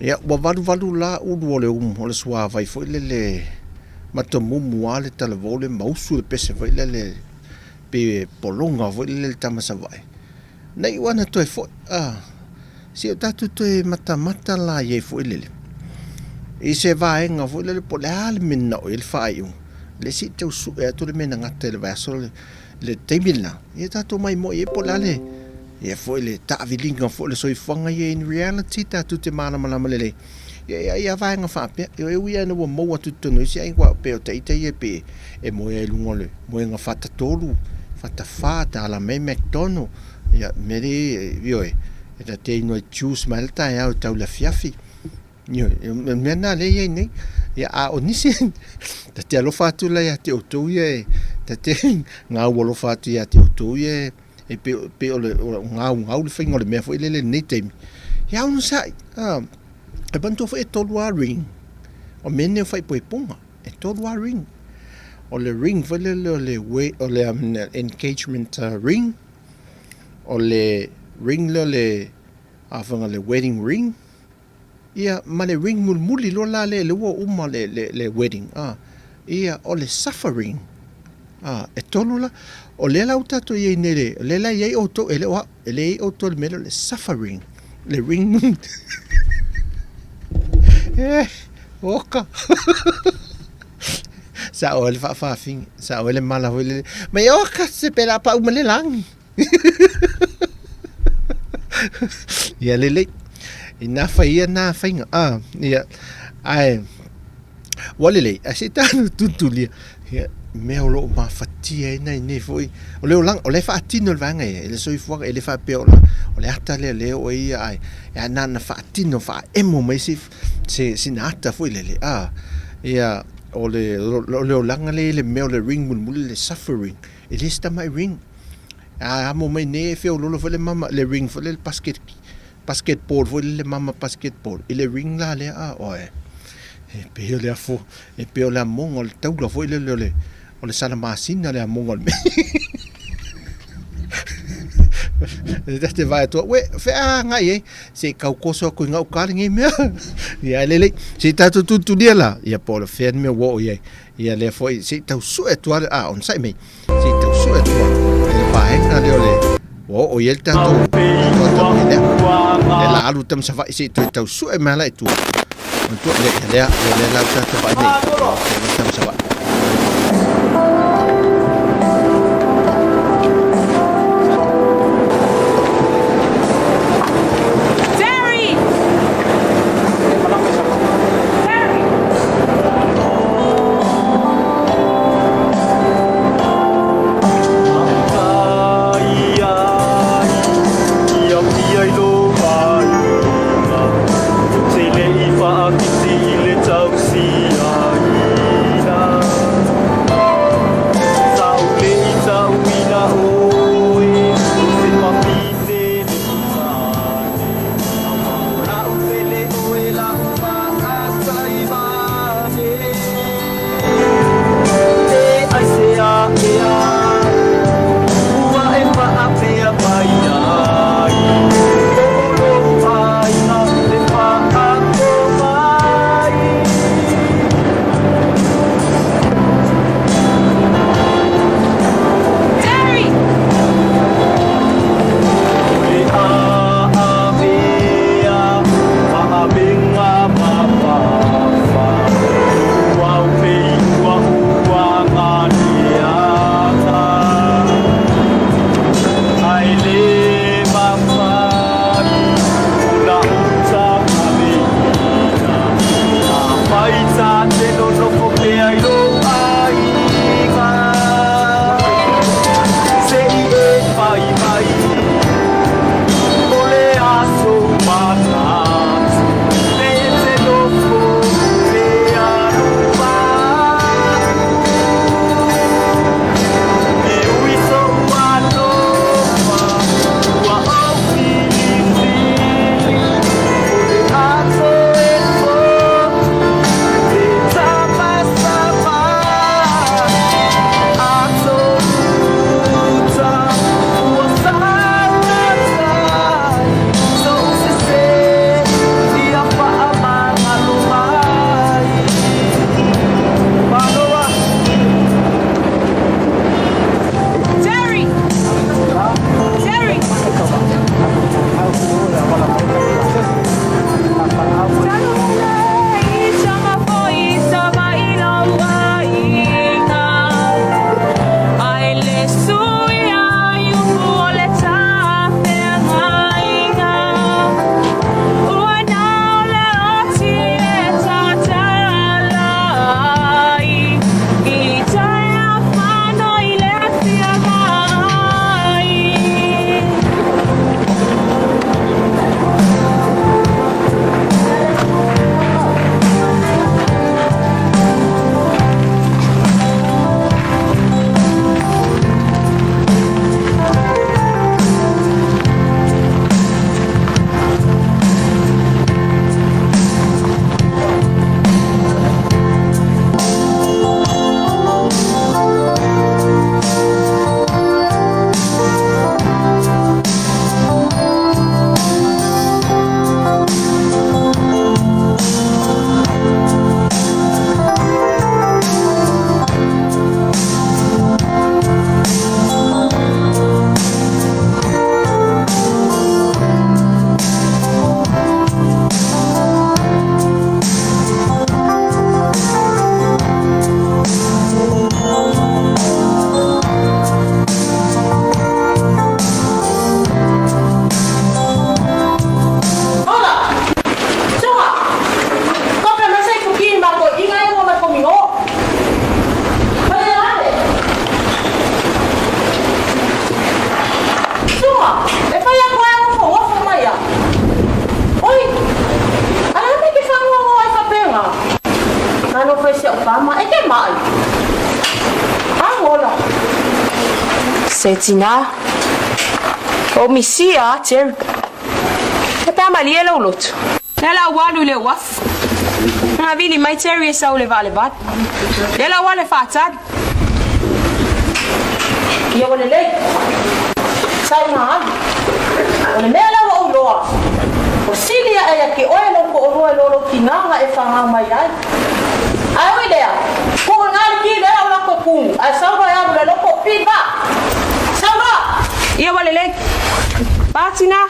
Ia, ua valuvalu la ulu o le umu, o le suavai foi lele matamumu lava le talavou le mausu le pese foi lele pei e pologa foi lele le tama Savaii. Na iu lava ina toe foi, a. Se o tatou toe matamata la i ai foi lele i se vaega foi lele po o le a le mea na oo i ai le faaiuga, lea se i tau sue atu le mea na gata i le vaiaso le taimi lena, ia tatou maimoa i ai po o le a le ia foi le taaviliga foi o le soifuaga ia in reality tatou te malamalama lelei. Ia, ia, ia vaega faapea, e ui lava ina ua maua atu i totonu o isi aiga, aua pei o ita ia pei e moe ai i luga o le moega fatatolu, fatafa, tala mai McDonald, ia, mea lea, ioe, e ta te inu ai juice mai le taeao e tau i le afiafi. Ioe, o le mea lena lea e i ai nei. Ia, a o nisi, ta te alofa atu la ia te outou ia e, ta te gau alofa atu ia te outou ia e, pei, pei o le gaugau le faiga o le mea foi lele i lenei taimi. Ia onosai, a, e manatua foi e tolu lava ring, o mea nei o faaipoipoga, e tolu lava ring. O le ring foi lele o le, o le engagement ring, o le ring lea o le, a faiga le wedding ring, Ia, ma le ring mulimuli loa la lea, lea ua uma le, le, le wedding, a. Ia, o le suffering, a, e tolu la. O lea la ua tatou i ai nei, le, o lea la e i ai outou, e le o au, e le i ai outou i le mea lea o le suffering, le ring mulimuli. E, oka. Sa oe le faafafine, sa oe le mala foi lele. Mai oka, se pe la pau ma le lagi. Ia lelei. Inā fai ia nā faiga. Ah, ia. Ae, ua lelei, ae se i tatou tulitulia. Ia, mea o lo o mafatia ai nai nei foi. O le olaga, o la e faatino le vaega ia, e le soifuaga, e le faapea o la, o le ata lea lea o ia, ae, e na na faatino, faaemo mai se, se, sina ata foi lele. Ah, ia, o le, o le olaga lea i le mea o le ring mulimuli, le suffering. E le se tamai ring. A amo mai nei e feololo foi le mama, le ring foi le basket, basketball foi le mama basketball. I le ring la lea a oe. E pei o le afo, e pei o le amoga o le taula foi lele o le, o le sala masina le amoga o le mea. E ta te vaai atu, we, whea ngai e, se i kau koso aku i ngau kare ngei mea. Ia, lele, se i tātou tutulia la, ia po o le whea ni mea wo o iai. Ia lea foi, se i tau sue atu a, a, onosai mai, se i tau sue atu a, i le vaega lea o le, ua oo i ai le tatou, tatou atamai lea. Lea la alu tama Savaii se i toe tau sue mai ala i tua. Manatua, lea, ia lea, ia lea la tatou vaai nei, ia tama Savaii. Terry! Terry! Fama e te mai. A ola. Se tina. O misia, Jerry. E pe malie lou lotu. Le la ua alu i le uafu. Na vili mai Jerry e sau le vaa le vata. Le la ua le faatali. Ia ua lelei. Sa ina alu. O le mea lea ua ou iloa, ua sili aʻe ia te oe lou toʻalua i lo lou tinā na e fanau mai ai. Ae ui lea, tuu i ina le ki lea o latou pumu, ae sau loa e alu i le loto o pili vaa. Sau loa! Ia ua lelei. Pa tinā.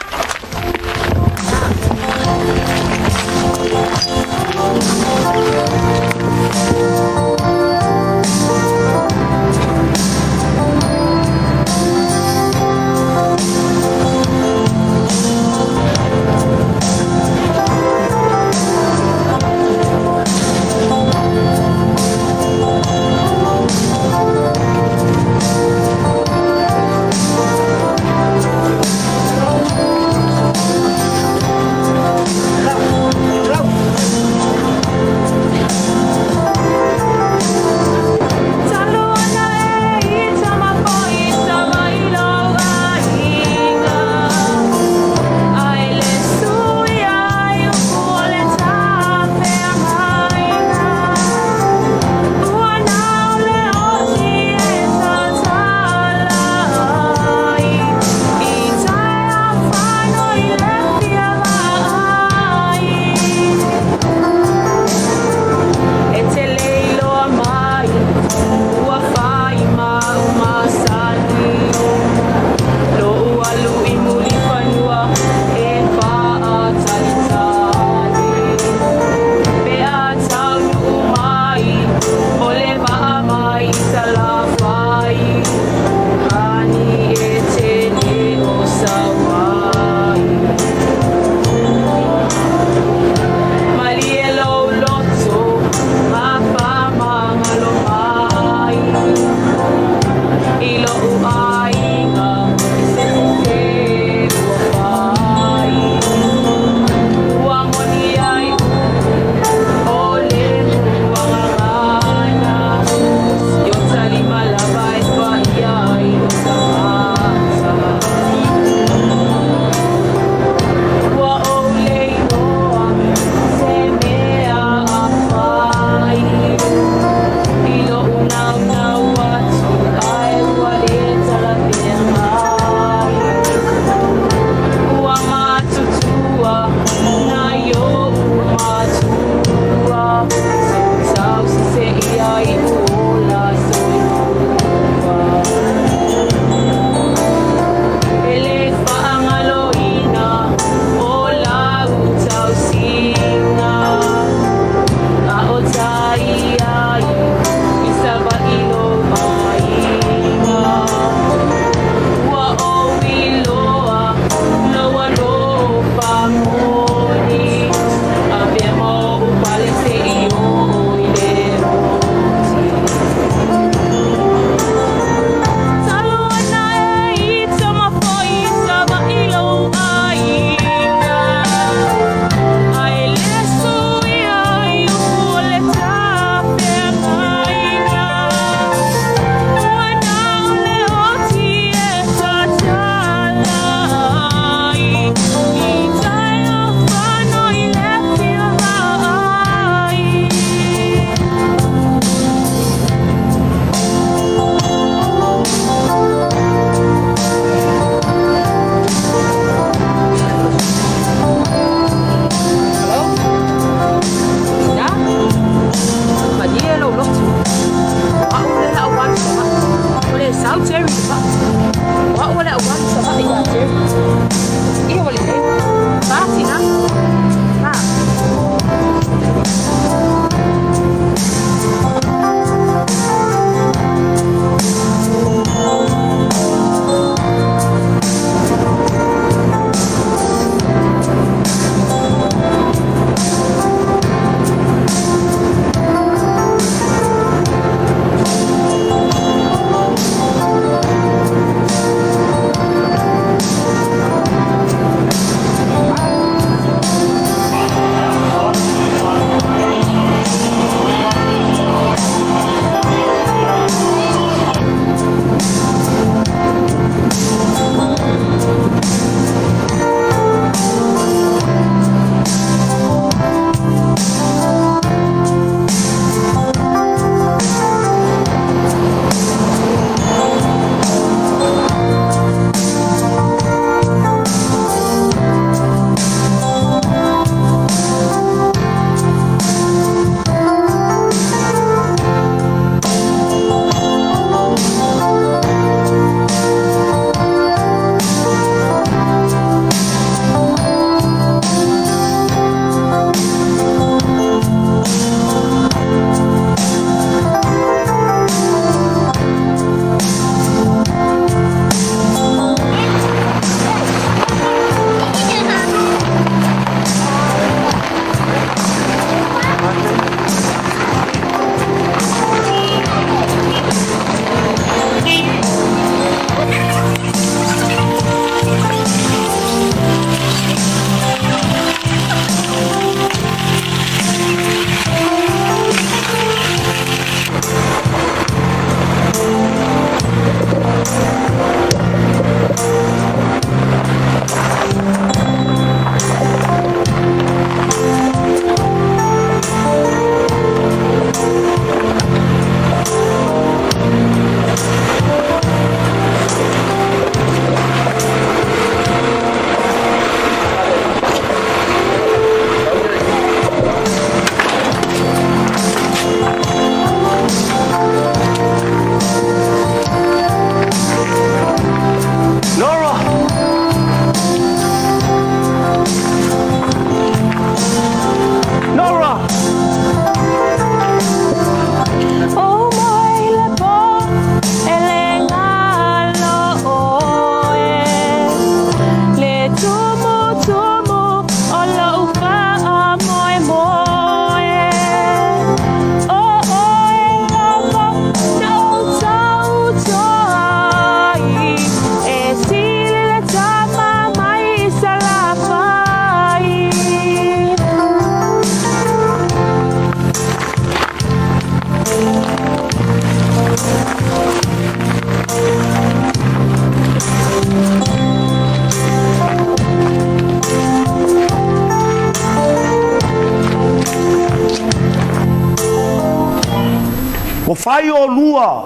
Ua fai olua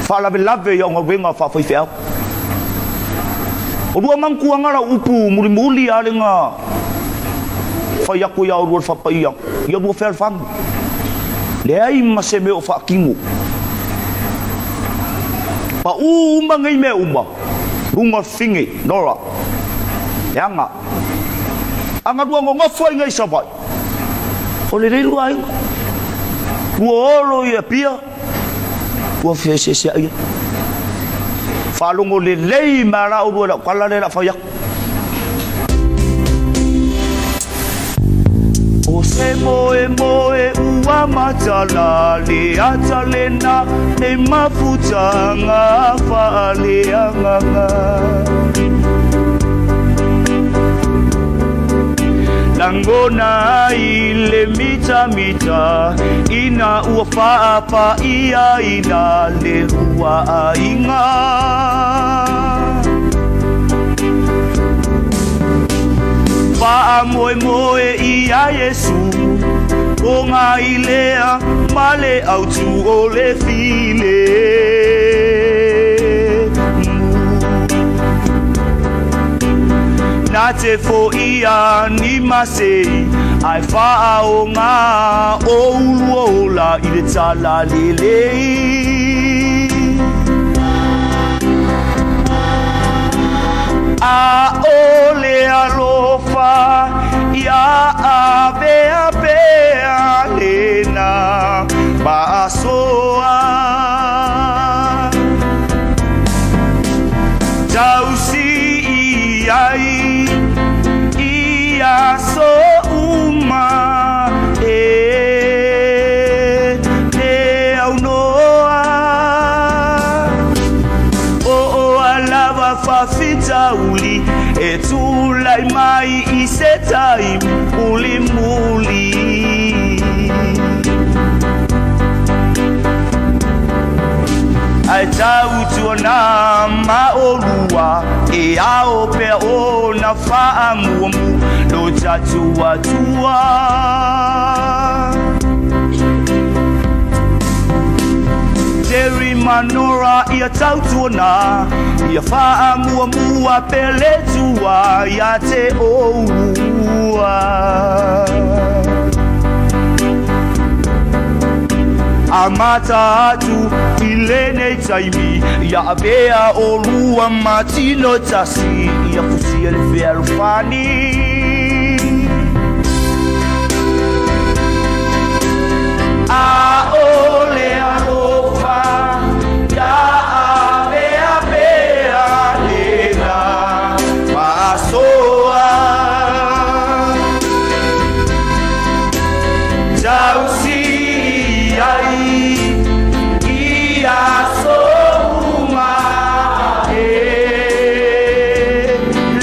faalavelave i au galuega faafaifeau. O lua manatuaga lau upu mulimuli a lega fai atu ia olua le faapaia ia lua fealofani. Leai ma se mea o faatino. Paū uma nei mea uma luga o le fine Nora. Leaga. A na lua nonofo ai nei i Savaii, o lelei lua aiga. Lua olo i Apia, ua feeseeseai ai. Faalogo lelei mai lava la oulua i lau tala lea o le a fai atu. O se moemoe ua matala le ata lena nei mafutaga faaleagaga. Lagona ai le mitamita ina ua faapaiaina le lua aiga. Faamoemoe ia Iesu, o ngai lea ma le autu o le filemu. Na te foia ni masei, ae faaoga o ulua ola i le talalelei. A o le alofa ia avea pea lena faasoa. Tausi i ai i aso uma e le aunoa. O oa lava faafitauli e tulai mai i se taimi mulimuli. Ae tautuana ma olua e ao pea ona faamuamu lo tatou Atua. Terry Manora ia tautuana ia faamuamua pea le Atua ia te oulua. Amata atu i lenei taimi ia avea olua ma tino tasi ia fusia le fealofani. A o le alofa ia avea pea lena faasoa. Tausi ai i aso uma e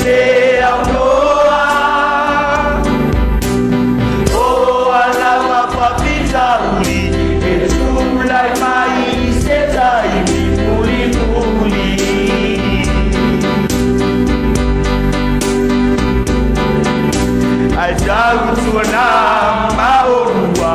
le aunoa. O alava faafitauli e tulai mai i se taimi mulimuli. Ae tautuana ma olua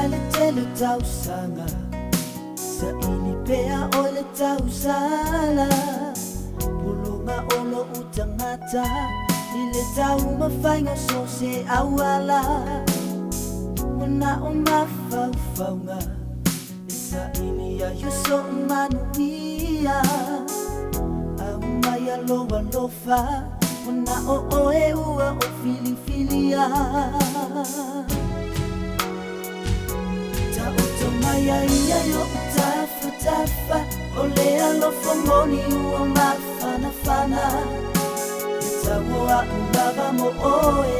Mai le tele o tausaga Saili pea oe le tausala Pologa o lou tagata I le taumafaiga o so o se auala Manao mafaufauga E saili ai o sou manuia Aumaia lou alofa Manao oe ua ou filifilia Taoto mai a ia i oʻu tafatafa O le alofa moni ua mafanafana E tau o aʻu lava mo ʻoe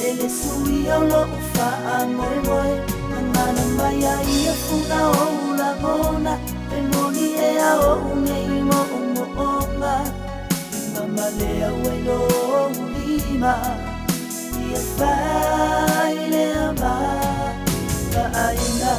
E le suia o loʻu faamoemoe Gagana mai a ia funa ou lagona E moni ea oʻu nei moʻomoʻoga I mamalea ai lou lima Ia fai lea ma ka ʻāina.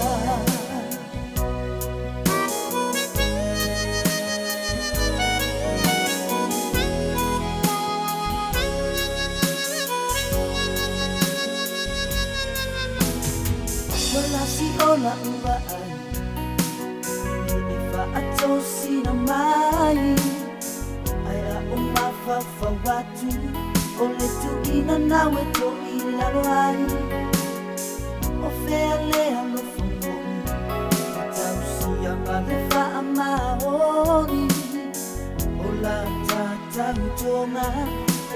Ua lasi o laʻu vaai I le e faatosina mai Ae aʻo mafaufau atu O le tuʻina nau e toʻilalo ai O fea le alofa moni E tausia ma le faamaoni O la tautautoga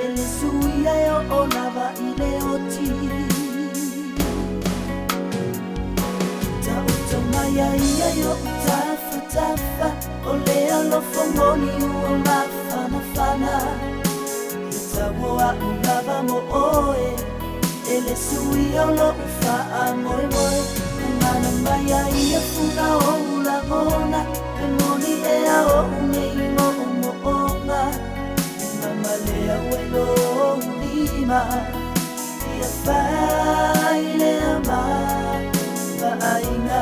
E le suia e oo lava i le oti Taoto mai a ia i oʻu tafatafa O le alofa moni ua mafanafana Ia tau o aʻu lava mo ʻoe E le suia o loʻu faamoemoe Gagana mai a ia funa ou lagona E moni ea oʻu nei moʻomoʻoga E mamalea ai lou lima Ia fai lea ma vaaiga.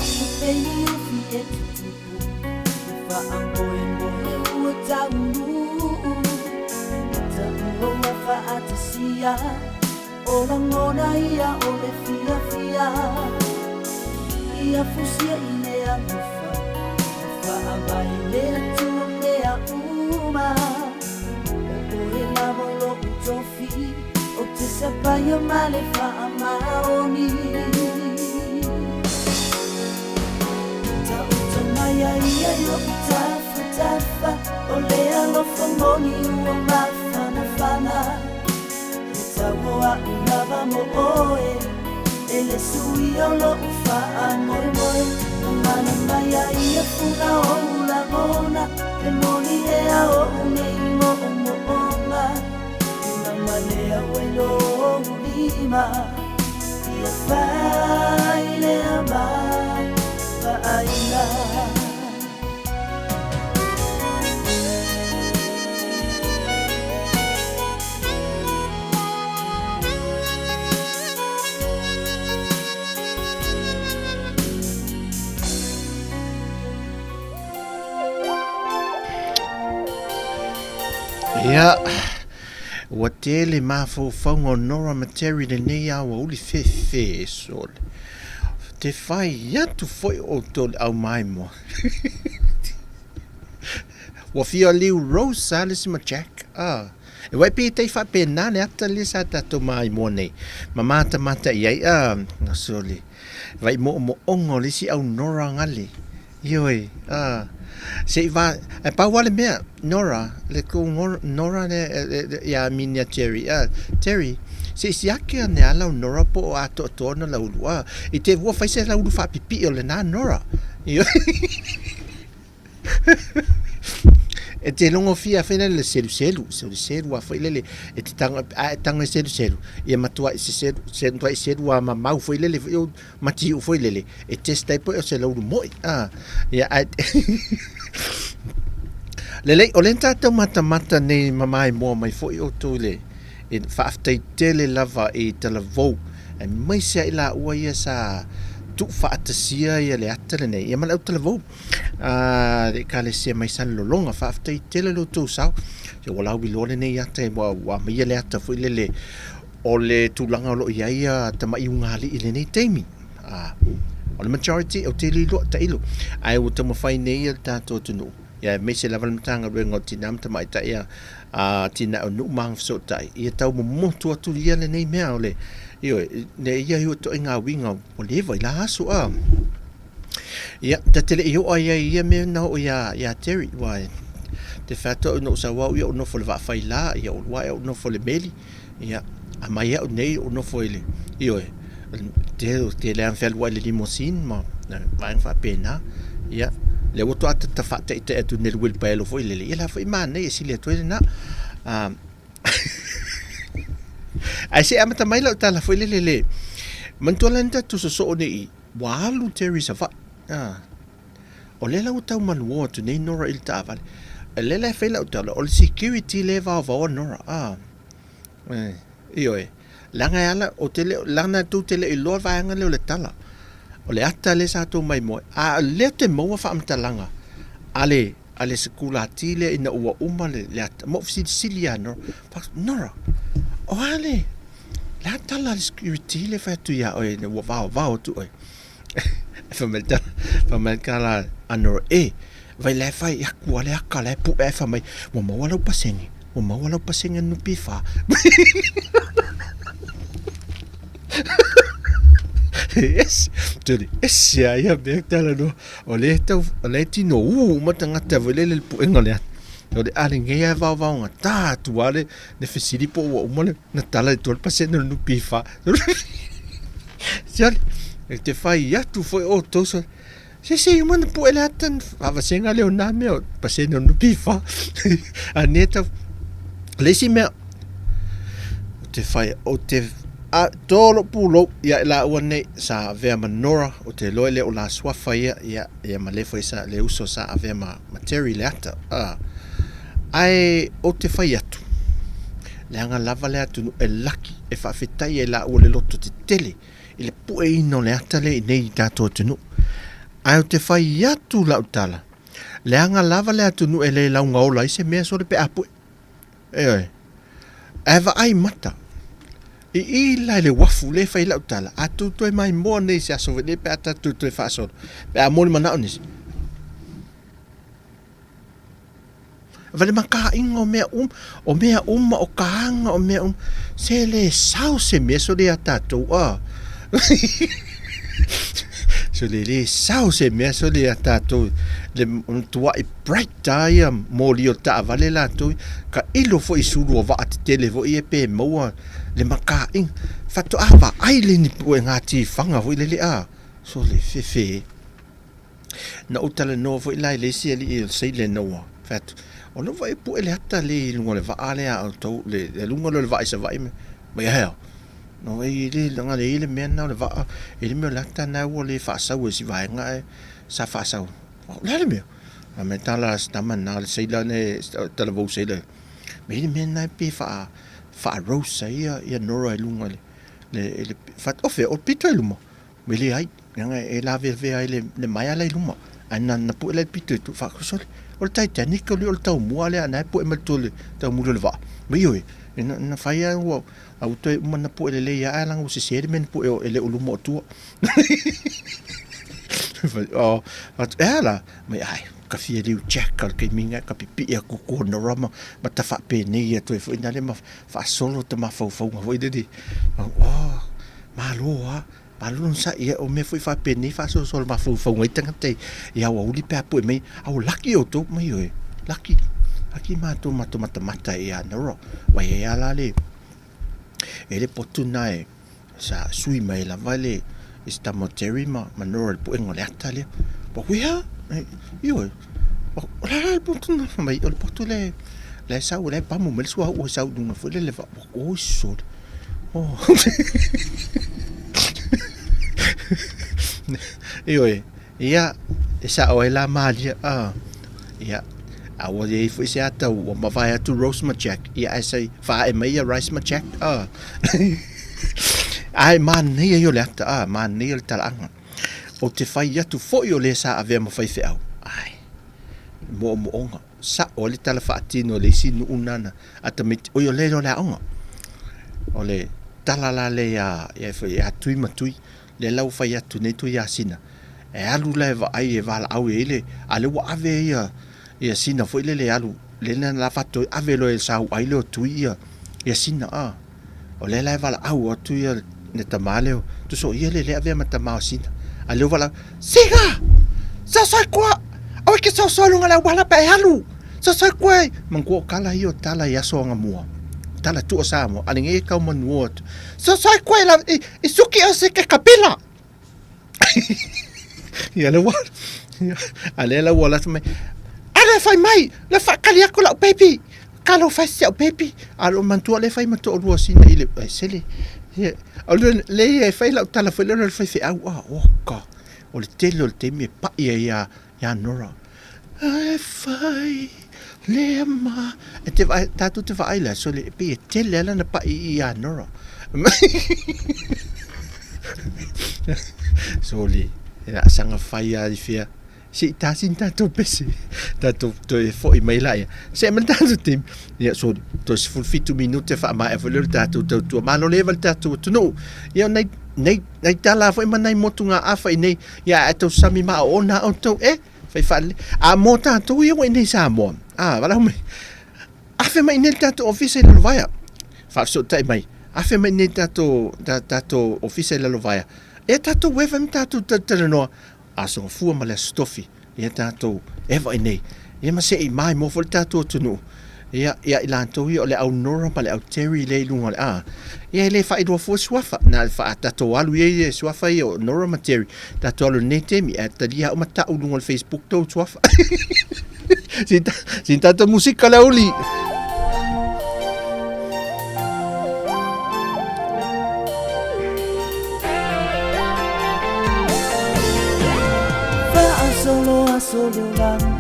He peni ufi e tutupu, he faamoemoe ua taunuu. Taua ua faatasia, o lagona ia o le fiafia. Ia fusia i le alofa, na faavae le Atua mea uma. O oe lava o loʻu tofi, Ou te sapaia ma le faamaoni. Taoto mai a ia i oʻu tafatafa, O le alofa moni ua mafanafana. He tau o aʻu lava mo ʻoe, E le suia o loʻu faamoemoe. Gagana mai a ia funa ou lagona, E moni ea oʻu nei moʻomoʻoga. E mamalea ai lou lima Ia fai lea ma vaaiga. Ia, ua tele mafaufauga o Nora ma Terry lenei aoauli fefe e sole. Te whai atu foi outou le au maimoa. Ua fia liu Rose a le si ma Jack. Ah. E wai pe tai whapena le ata le sa tatou maimoa nei. Ma mata mata i ai ah, sole. Vai mo mo ongo le si au Nora ngale. Ioe, ā, se i va, e pau lava le mea, Nora, le kou Nora le, ia mini a Terry, ā, Terry, se i siaki ane a lau Nora po o atoatoa ona lau ulu, ā, i te ua fai se lau ulu faapipii o lenā Nora. Ioe. E te logofia foi lele le seluselu, seluselu a foi lele, e te tago, a e tago e seluselu, ia matuai se selu, se matuai selu a mamau foi lele, foi o matiu foi lele, e test ai poe o se laulu moi, a, ia, ae, lelei, o lea na tatou matamata nei ma maimoa mai foi outou i le, e faafetai tele lava i talavou, aemaise ai laua ia sa tuufaatasia ia le ata lenei ia ma le autalavou a le Ekalesia mai Salelologa. Faafetai tele lo outou sao. Ia ua lauiloa lenei ata ua aumaia le ata foi lele o le tulaga o lo o i ai ia tamai ugaalii i lenei taimi. O le majority ou te le iloa tailo ae ua taumafai nei ia le tatou atunuu ia aemaise lava le Matagaluega o Tina ma Tamaitai a Atinae o Nuu ma Agafesootai ia tau momotu atu ia lenei mea o le ioe le ia ituaiga uiga ua leva i la aso a. Ia, ta te le i oo ai ai i ia mea na oo iā, iā Terry, aua e te fai atu au ina ou sau au ia ou nofo i le vaa faila, ia ou alu ae ou nofo i le meli, ia, a mai au nei ou nofo i le, ioe, te, te le fealuai i le limousine ma vaega faapena, ia, lea ua toa ta faataitai atu nei i le wheelbarrow foi lele, ia la foi manaia e sili atu ai lena. Ae se i amata mai lau tala foi lele le, manatua la ni tatou sosoo nei i, Ua alu Terry i Savaii. A. O lea la ua tau manuō atu nei Nora i le taavale. O lea la e fai lau tala, o le security lea e vaovaoa Nora. A. E, ioe. Leaga e ala, ou te le, leaga tou te le iloa le vaega lea o le tala. O le ata lea sa tou maimoa ai. A o lea ou te maua faamatalaga a le, a le sekulati lea ina ua uma le, le ata. Ma ou fesilisili ia Nora. Nora, o a le, Le a tala a le security le fai atu ia oe ina ua vaovao atu oe. Fai mai le tala, fai mai le tala a Nora, e, vai la e fai aku a le aka la e puʻe ae fai mai, ua maua lau pasene, ua maua lau pasene NPF. Ese, tuli, ese a ia mea tala no. O le tau, o le tino ū uma tagata foi lele le puega o le ata. O le a lenei a vaovaogatā atu a le, le fesili po ua uma le na tala i tua le pasene o le NPF. Siale, e te fai atu foi outou so, se se uma na pue le ata faavasega lea o nā mea o pasene o le NPF. A nei tau, le isi mea, o te fai, o te a, tō lou pulou ia i laua nei sa avea ma Nora, o te iloa e le o la suafa ia, ia, ia ma le foi sa, le uso sa avea ma, ma Terry le ata. A, Ae ou te fai atu, leaga lava le atunuu e laki e faafetai ai laua le loto tetele i le pueina o le ata lea i nei i tatou atunuu. Ae ou te fai atu lau tala, leaga lava le atunuu e le laugaola ai se mea sole pe a pue. Ioe. Ae vaai mata, i i la i le uafu lea e fai ai lau tala, a tou toe maimoa nei i se aso foi nei pe a tatou toe faasolo, pe a mo le manao nisi, Vale makaʻiga o mea uma, o mea uma, o ka aga o mea uma, se le sao se mea sole iā tatou, a. Sole le sao se mea sole iā tatou, le matuaʻi bright a ia moli o le taavale latou, ka ilo foi i sulu o vaa tetele foi ia pe maua le makaʻiga. Faatoa vaai le ni puega tifaga foi lele, a, sole fefe. Na ou talanoa foi la i le isi alii o le sailor ina ua fai atu, o lou vaai pue le ata le i luga o le vaa lea a outou, le luga lea o le vaa i Savaii ma, ma i hea? No e le leaga e i ai le mea lena o le vaa, e le mea o le ata lena ua le faasau e si vaega ae sa faasau. O le a le mea? Fai mai tala a si tama lena o le sailor lea, talavou sailor, me i le mea lena pe faa, faa-roast ai ia Nora i luga i le, i le, fai atu, o fea, o le pito i luma. Me leai, leaga e lavelavea ai le maea la i luma, ae na na pue la i le pito i tua, faapea, sole, o le Titanic o le taumua lea na e pue mai tua i le taumuli o le vaa. Ma ioe, na, na fai lava ua, a ua toe uma na pue lelei lava ae leaga ua sese le mea na pue e le o luma o tua. Oh, e a la, mai ai, ka fia liu Jack al ke minga ka pipiʻi aku ko Nora ma, ma ta faapenei atu ai foi na le ma faasolo ta mafaufauga foi lele. Oh, Malo lava, malo lona saʻi ia, o mea foi faapenei faasoasoa le mafaufauga ai tagata i aoauli pe a pue mai, a ua laki outou, mai oe, laki, laki matou matou matamata ia Nora, ua i ai lava la le, e le potu lena e, sa sui mai lava le, i se tama o Terry ma, ma Nora i le puega o le ata lea. Ua uia, ioe, o le a la le potu lena? Fai mai, o le potu lea, la e sau, la e pamu mai le suauu e sau i luga foi lele le vaa, oi sole. Oh. Ioe, ia, e sao ai la malia, ah, ia, a ua i ai foi se ata ua mavae atu Rose ma Jack, ia ae sai faae mai ia Rice ma Jack, ah. Ae manaia ia o le ata, ah, manaia le talaaga. Ou te fai atu foi o le sa avea ma faifeau, ae, moomooga, sa'o ai le tala faatino a le isi nuu nana a tamaiti, oi o le o le aoga. O le tala la lea ia, ia foi ia Tui ma Tui, lea la ua fai atu nei Tui ia Sina, e alu la e vaai e valaau i ai le, a lea ua ave ia, ia Sina foi lele e alu, lea na la faatoi ave loa e sauai lea o Tui ia, ia Sina, a. O lea la e valaau atu ia le tama lea, tusa o ia lea e avea ma tama o Sina. A lea ua valaau, Sina! Sosoikua! Aua e te soso i luga o le auala pe a e alu! Sosoikua e! Manatua o tala ia o tala i aso anamua, tala tua Samoa, a lenei e tau manuo atu, Sosoikua i, i suki o se ke kapila! Ia le ua a lea la ua alu atu mai, Ale fai mai, le faatali atu lau baby, talofa e si au baby. A o lou manatua lea e fai ma toalua o Sina i le ai sele. Ia, o le lea e fai lau tala foi lea o le faifeau, ah, oka, o le tele o le taimi e pai ai ia ia Nora. E fai lea ma e te vaai, tatou te vaai le aso le, e pei e tele lava lana pai i ia Nora. Soli, e laasaga fai lava i fea. Se i tasi ni tatou pese, tatou toe foi mai laia. See mai le tatou taimi. Ia, soli, toe 17 minute faamaea foi lea o le tatou tautua. Malo leva le tatou atunuu. Ia, o nai, nai, nai tala foi ma nai motugaafa i nei Ia ae tausami ma oona outou e fai faalelei. A mo tatou ia ua i inei i Samoa, a valaau mai, afe mai i inei le tatou ofisa i Lalovaea. Faafesootai mai, afe mai i inei le tatou, tatou ofisa i Lalovaea. Ea tatou e fai ma tatou talatalanoa, Aso Gafua ma le Aso Tofi, ia tatou eva i inei. Ia ma se i maimoa foi le tatou atunuu. Ia, ia i latou ia o le au Nora ma le au Terry lea i luga o le a. Ia e le faailoa fua suafa. Na o le faa tatou alu ia i suafa ia o Nora ma Terry. Tatou alu i lenei taimi ae talia au ma tau i luga o le Facebook tou suafa. Sin tatou musika le aoauli. Faasolo aso le olaga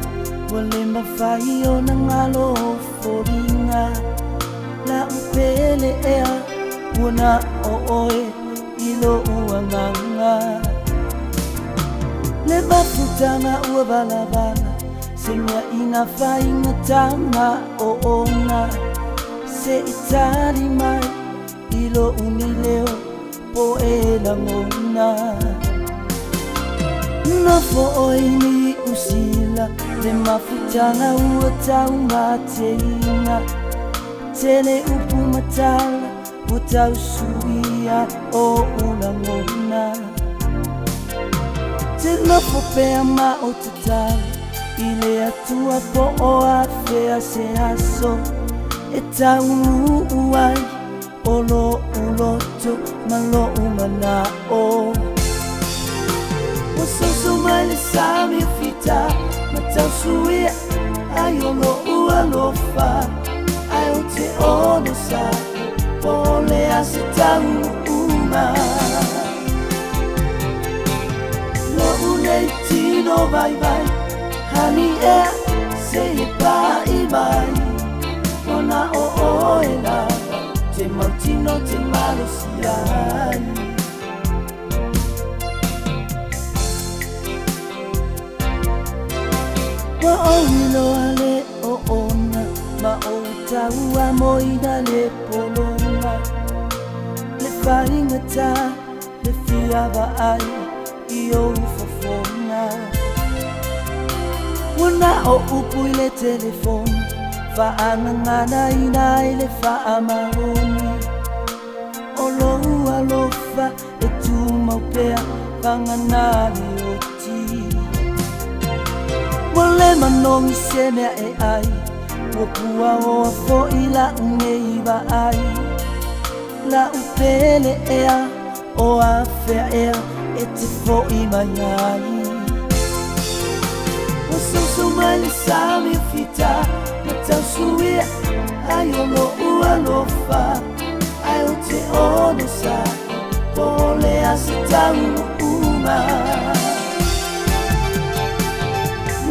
Ua le mafai ona galo foliga La'u pele ea ua na o oe i lo'u agaga Le mafutaga ua valavala Se mea ina faigata ma oona Se i tali mai i lo'u nei leo po e lagona Nofo oe i Niu Sila Le mafutaga ua taumateina Tele upu ma tala ua tausuia o'u lagona Te nofo pea ma o tatalo i le Atua po o afea se aso E taunuu ai O lo'u loto ma lo'u mana'o Ua soso mai le sami o fita Ma tausuia ai o lo'u alofa Ae ou te onosai po o le a se taunuuga Lo'u nei tino vaivai Hani ea se i pa'i mai Ua na o oe lava Te mautino te malosi ai Ua ou iloa le oona Ma ou tauamoina le pologa Le faigata le fia vaai i ou fofoga Ua na o upu i le telefoni Faagaganaina ai le faamaoni O lou alofa e tumau pea Vagana le oti Ua le manogi se mea e ai Ua puaoa foi la'u nei vaai La'u pele ea O afea ea e te fo'i mai ai Ua soso mai le sami o fita Ma tausuia ai o lo'u alofa Ae ou te onosai po o le a se taunuuga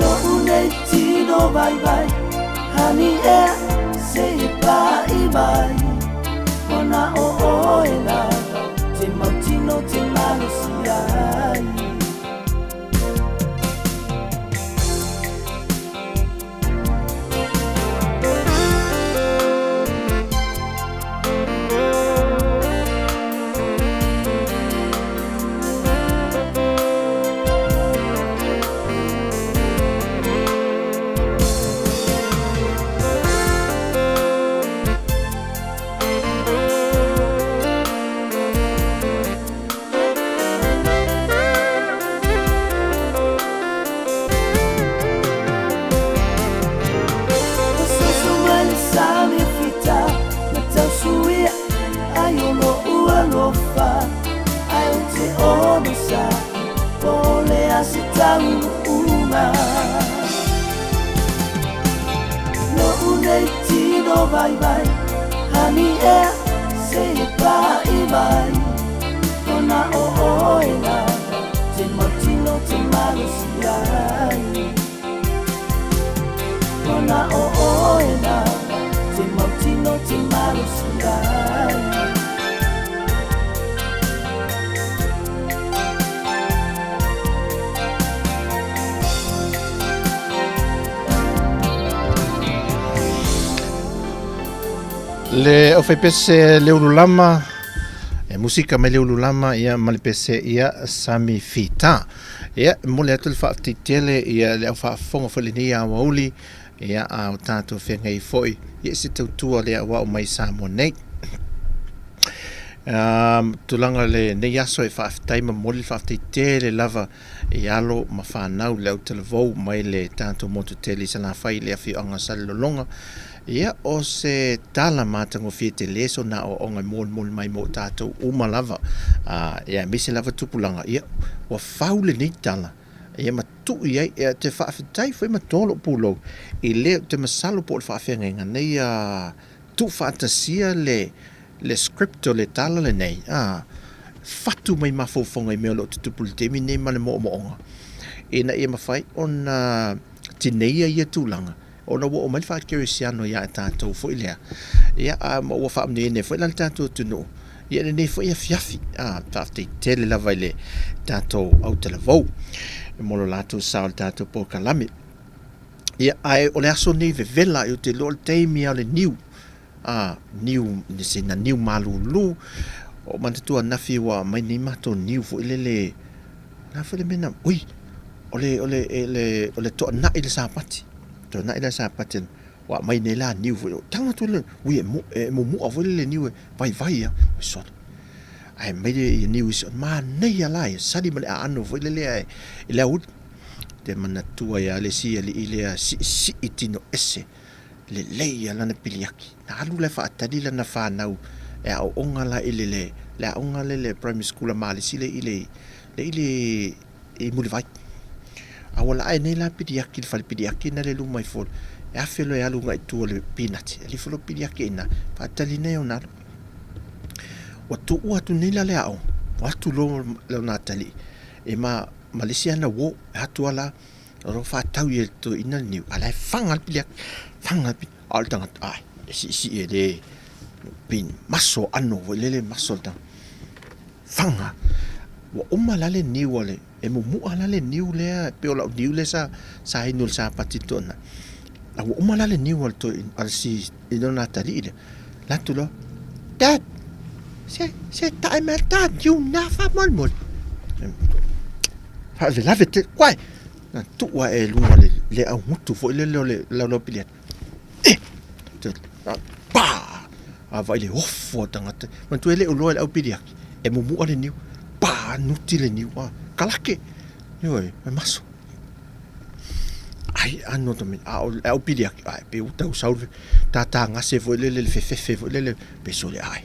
Lo'u nei tino vaivai Hani ea se i pa'i mai Ua na o oe lava Te mautino te malosi ai. masaki Po o le a se taunuuga Lo'u nei tino vaivai Honey ea se i pa'i mai Ona o oe lava Te mautino te malosi ai Ona o oe lava Te mautino te malosi ai. Le aufaipese le ululama e musika mai le ululama ia ma le pese ia Sami Fita. Ia e momoli atu le faafetai tele ia le au faafofoga foi lenei aoauli ia a o tatou feagai foi ia se tautua le aoao mai Samoa nei. Um, tulaga lenei aso e faafetai ma momoli le faafetai tele lava i alo ma fanau le autalavou mai le tatou motu tele i Salafai i le afioaga o Salelologa. Ia, o se tala matagofie tele sona aoaoga e molimoli mai mo tatou uma lava, a, ia aemaise lava tupulaga, ia, ua fau lenei tala, ia ma tuu i ai, ia, te faafetai foi ma toa lou pulou i le, ou te masalo po o le faafeagaiga nei, a, tuufaatasia le le script o le tala lenei, ā, fatu mai mafaufauga i mea o lo o tutupu i le taimi lenei ma le moomooga, ina ia mafai ona tineia ia tulaga, ona ua oo mai le faa-kerisiano ia tatou foi lea, ia, ā, ma ua faamanuiaina ai foi la le tatou atunuu i lenei foi afiafi. Ā, faafetai tele lava i le tatou autalavou mo lo latou sao i le tatou polokalame. Ia, ae o le aso nei vevela, ou te iloa o le taimi lava o le niu, a, niu, sina niu malulu, o manatua anafi ua aumai nei matou niu foi lele, o le a foi le mea na, ui, o le, o le, o le, o le toanai le sapati, toanai la le sapati, ua aumai nei la niu foi, tago atu le, ui e, e mumu'a foi lele niu e vaivai lava, oi sole. Ae aumai le niu i se, manaia la ia, sali ma le aano foi lele ae i le aoauli. Te manatua ia le isi alii lea siisii tino ese lelei a lana piliaki. Na alu la e faatali lana fanau e aooga la i le le aoga lea le primary school a Malisi lea i le lea i le i Mulivai. A ua laae nei la piliaki i le fale piliaki na le luma ifo e afe loa e alu agai i tua i le pinati. E alu ifo loa piliaki i ina faatali nei ona alu. Ua tuua atu nei la le aoga, ua atu loa lona atalii e ma ma le isi ana uo, e atu lava la, o lo o faatau i e le toeaina le niu, a o la e faga le piliaki, faga le piliaki, a o le tagata, ae, e siisii e le, pei maso aano foi lele, maso le tagata, faga. Ua uma la le niu a le, e mumu'a la le niu lea, pei o lau niu lea sa, sa inu i le sapati i le toeaina, a ua uma la le niu a le toeaina, a le si, i lona atalii lea, alu atu loa, Dad, se, se tae mai le ta niu lena faamolemole. Faalavelave tele, uai, na tuu ae i luga o le, le augutu foi lele o le laulau piliati. Eh! Pa! A vaai le ofo a tagata. Manatua e le o iloa e le au piliati, e mumu'a le niu. Pa! Nuti le niu, a, kalake. Ioe, e maso. Ai ano to me a o le au piliaki, ai, pe ua tau sau le tātāgase foi lele, le fefefe foi lele, pe sole ai.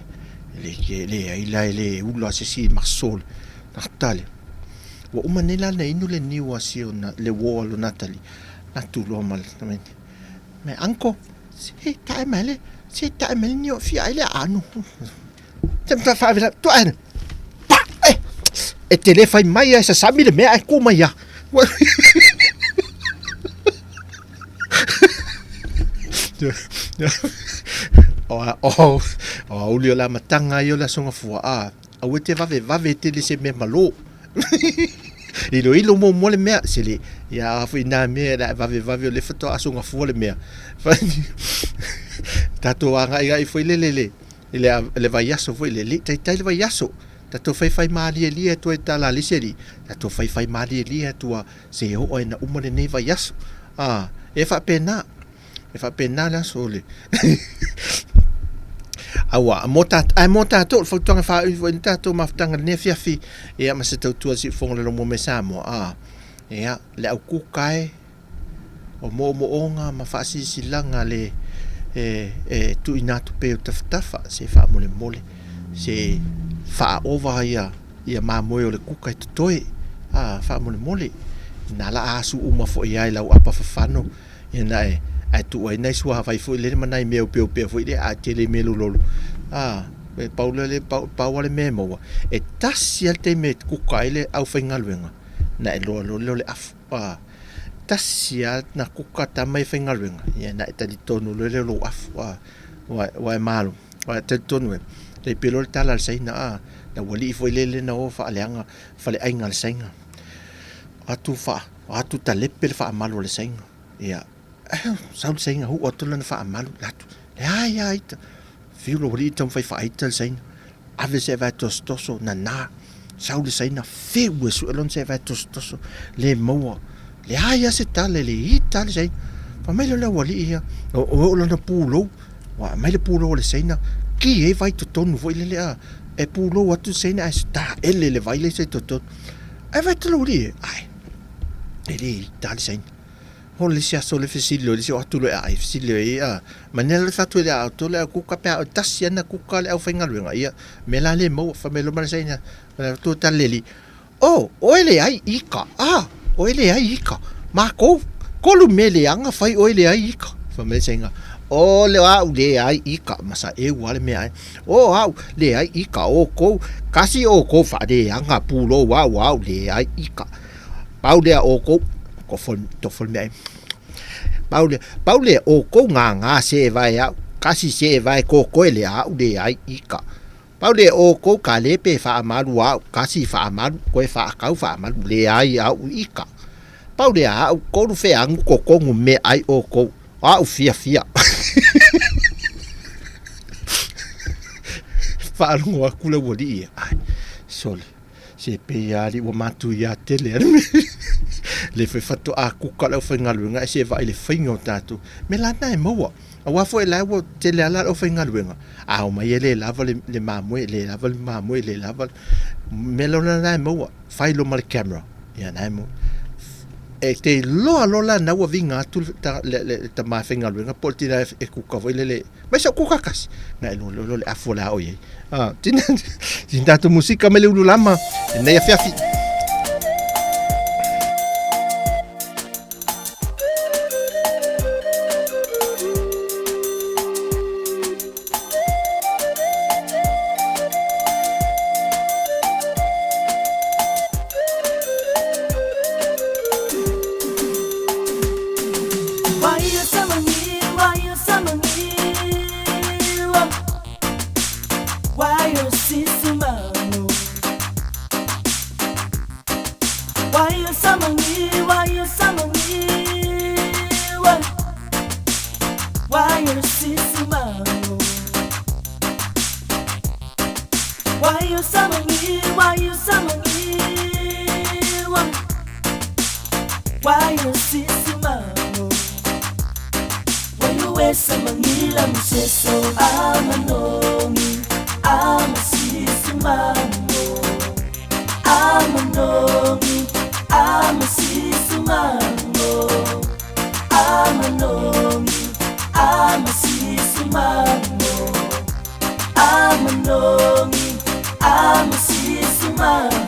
E le, e leai la e le ula se isi maso le gata lea. Ua uma nei la na inu le niu a si ona, le uo a lona atalii, na atu loa ma le tamaiti, Me uncle, se tae mai le, se tae mai le niu e fia ai le aano. Te mata faavela, tua ene, pa, e, e te le fai mai e sasami le mea e ku mai ia. O a o o a uli o le amataga ia o le Aso Gafua, a, aua e te vavevave tele se mea malo. Iloilo muamua le mea, se le, ia a foi nā mea le a vavevave o lea faatoa Aso Gafua le mea. Tatou agaigai foi lele le, i le, le vaiaso foi le, le i taitai le vaiaso. Tatou faifai malielie atu ai tala a le isi alii, tatou faifai malielie atu a se i oo ai ina uma lenei vaiaso. A, e faapena, e faapena le aso o le Aua, mo ta, ae mo tatou, o le fautuaga e faaui foi i le tatou mafutaga i lenei afiafi, ia ma se tautua siufofoga o le Lomo me Samoa, a, ia, le au kuka e, o moomooga ma faasilasilaga le e, e tuuina atu pea i ou tafatafa, se faamolemole, se faaova ia ia mamoe o le kuka e totoe, a, faamolemole, na la a asu uma foi lava i lau apa fafano, ia na e, ae tuu ai nai suavai foi lele ma nai mea opeopea foi lea, a tele i mea lololo, a, e pau lea le, pau, pau lava le mea e maua, e tasi lava le taimi e kuka ai le aufaigaluega, na e loa loa lea o le afu, a, tasi lava na kuka tama ia faigaluega, ia na e talitonu loa lea o lou afu, a, ua e malo, ua e talitonu e, tai pei loa le tala a le Saina, a, na ua alii foi lele na o faaleaga faleaiga a le Saina, atu faa, atu talepe le faamalu a le Saina, ia, sau le Saina uu atu lana faamalu, atu, leai lava ita, fiu lou alii taumafai faaita le Saina, ave se vae tosotoso, nana, sau le Saina, fiu e sue lona se vae tosotoso, le maua, leai lava se tala, e le ita lava le Saina. Fai mai lea o le aualii ia, o oo lana pulou, ua aumai le pulou a le Saina, ki ai vai totonu foi lele a, e pulou atu le Saina ae taele le vai lea i totonu. Ae vaai atu le aualii e, ai, e le ita lava le Saina. O le isi aso le fesili loa i le isi o atu loa e aai fesili loa i ai manaia le fatu e le atoa le au kuka pe a o tasi ana kuka le aufaigaluega ia mea la le maua fai mai loa ma le saina atu tali le alii oh oe leai ika ah oe leai ika makou kolu mea leaga fai oe leai ika fai mai le saina o le au leai ika ma sa eu a le mea ai o au leai ika o kou kasi o kou faaleaga pulou au au leai ika Pau lea ʻoukou, tofo, tofo le meaai. Pau lea, pau lea ʻoukou gāgā se e vae aʻu, kasi se e vae kokoe lea aʻu leai ika. Pau lea ʻoukou ka lepe faamalu aʻu, kasi faamalu, koe faakau faamalu, leai aʻu ika. Pau lea aʻu kolu feagu kokogu meaai ʻoukou, aʻu fiafia. Faalogo atu le aualii ia, ai, sole. Se pei lava alii ua matuia tele a le mea. Le foi faatoa kuka le aufaigaluega ae se vaai i le faiga o tatou. Mea la na e maua. Aua foi la ua tele lava le aufaigaluega, a omai e le lava le mamoe, le lava le mamoe, le lava. Mea la na e maua, fai loa ma le camera. Ia na e maua. E te iloa loa la na ua viga atu le tama faigaluega po o le tina e kuka foi lele Mai sau kuka kasi. Na e lo lo le afu o le a o iai. Ah, tina, tina tātou musika me le ulu lama. E nei afiafi.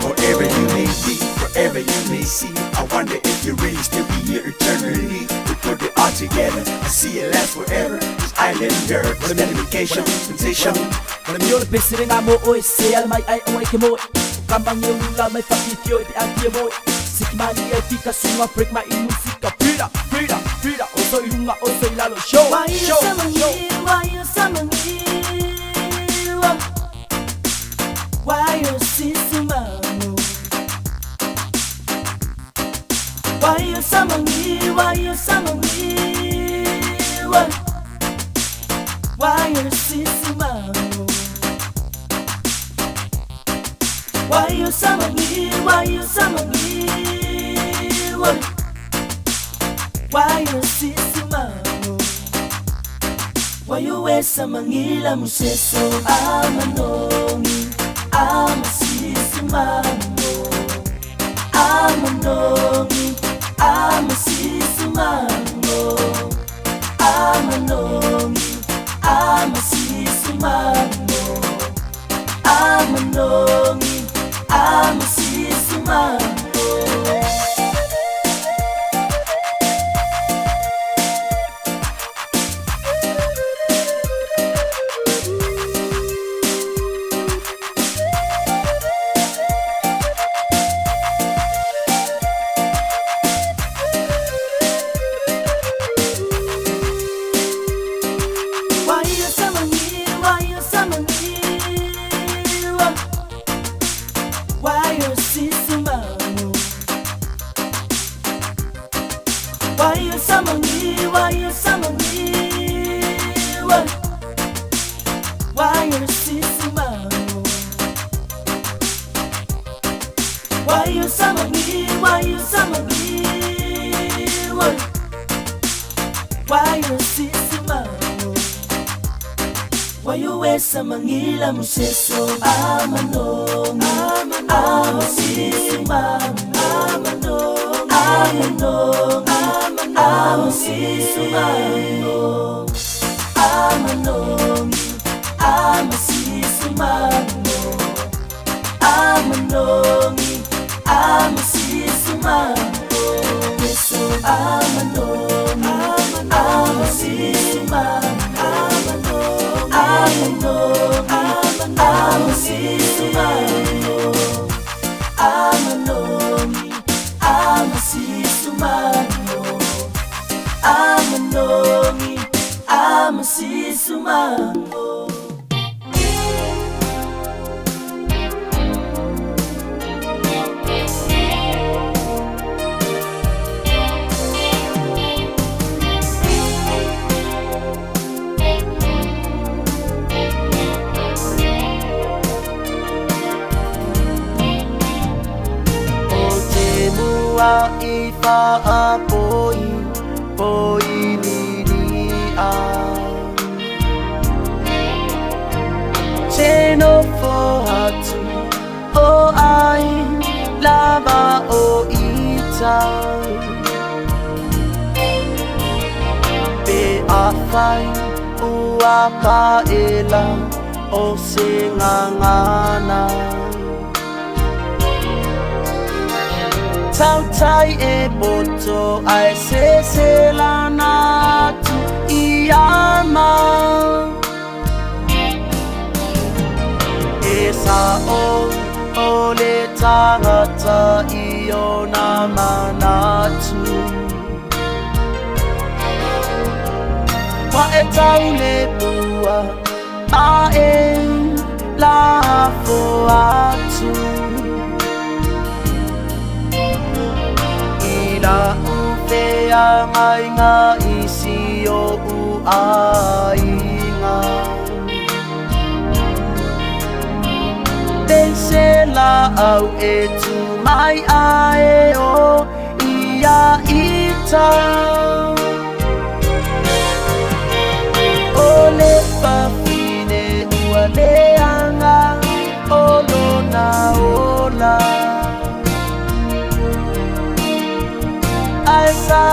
Wherever you may be, wherever you may see, I wonder if you really still be here eternally. We put it all together, I see it last forever. This island earth, dedication, sensation. O le mio le pese le ngā mō oe Se ala mai ai awa i ke moe O ka mange ula mai whakitio i pe a kia moe Siki mani e fika sunga break mai i musika Pira, pira, pira O so i runga, o so i lalo Show, show, show Amasisumamo. Mangila museso amanong amasisumamo amanong amanong amasisumamo amanong amasisumamo amanong amasisumamo yeso amanong amasisumamo amanong amasisumamo amanong amasisumamo amanong amasisumamo. Mua i whaapoi, poi liria. Te nofo atu o ai, lava o ita. Pe a whai ua paela o se ngangana. Tautai e poto ai se se lana tu i ama. E sa o o le tangata i ona manatu. Wa e tau le pua ma e la fo atu. La ufea ngai ngā isi o u ainga. Te se la au e tu mai ae o ia ita. O le whawhine ua leanga o lona ola. Ai sa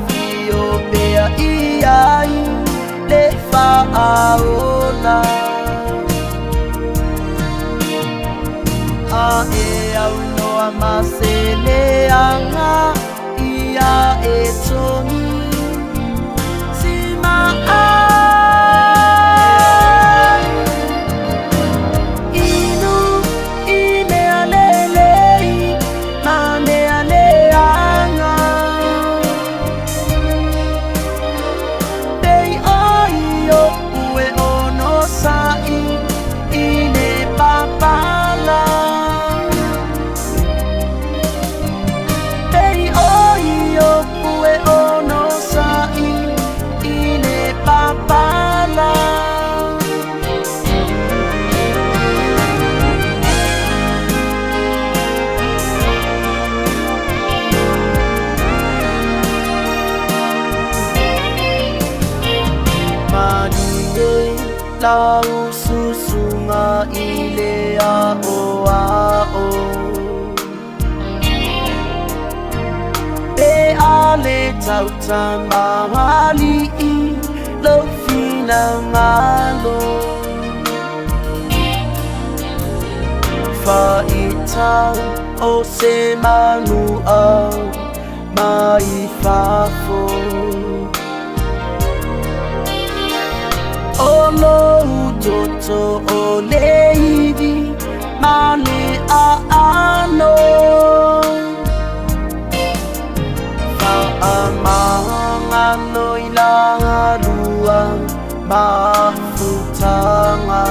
fio pea i ai le whaaola. A e au noa ma se leanga ia e tongi. Si ma ai inu i mea lelei ma mea leanga. Pei oi o ue ono sa'i i le papala. Pei oi o ue ono sa'i i le papala. Malie lau susunga i le ao ao. Pe a le tauta mahali i lau finangalo. Whaitau o se manu a mai fafo. O lou toto o le ivi ma le aano. Faamagalo i lalua mafutaga.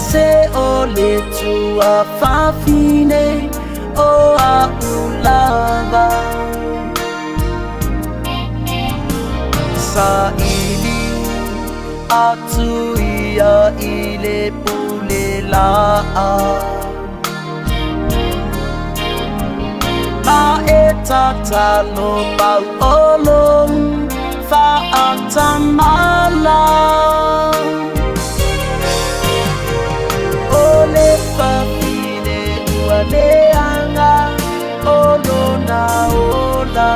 Se o le tuafafine o a'u lava. Saili atu ia i le pule la'a. Ma e tatalo pau o lou fa'atamala. O le fafine ua leaga o lona ola.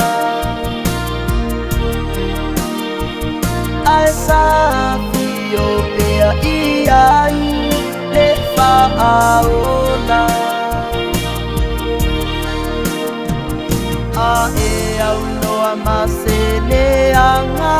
Ae sa afio pea i ai le fa'aola. A e aunoa ma se leaga.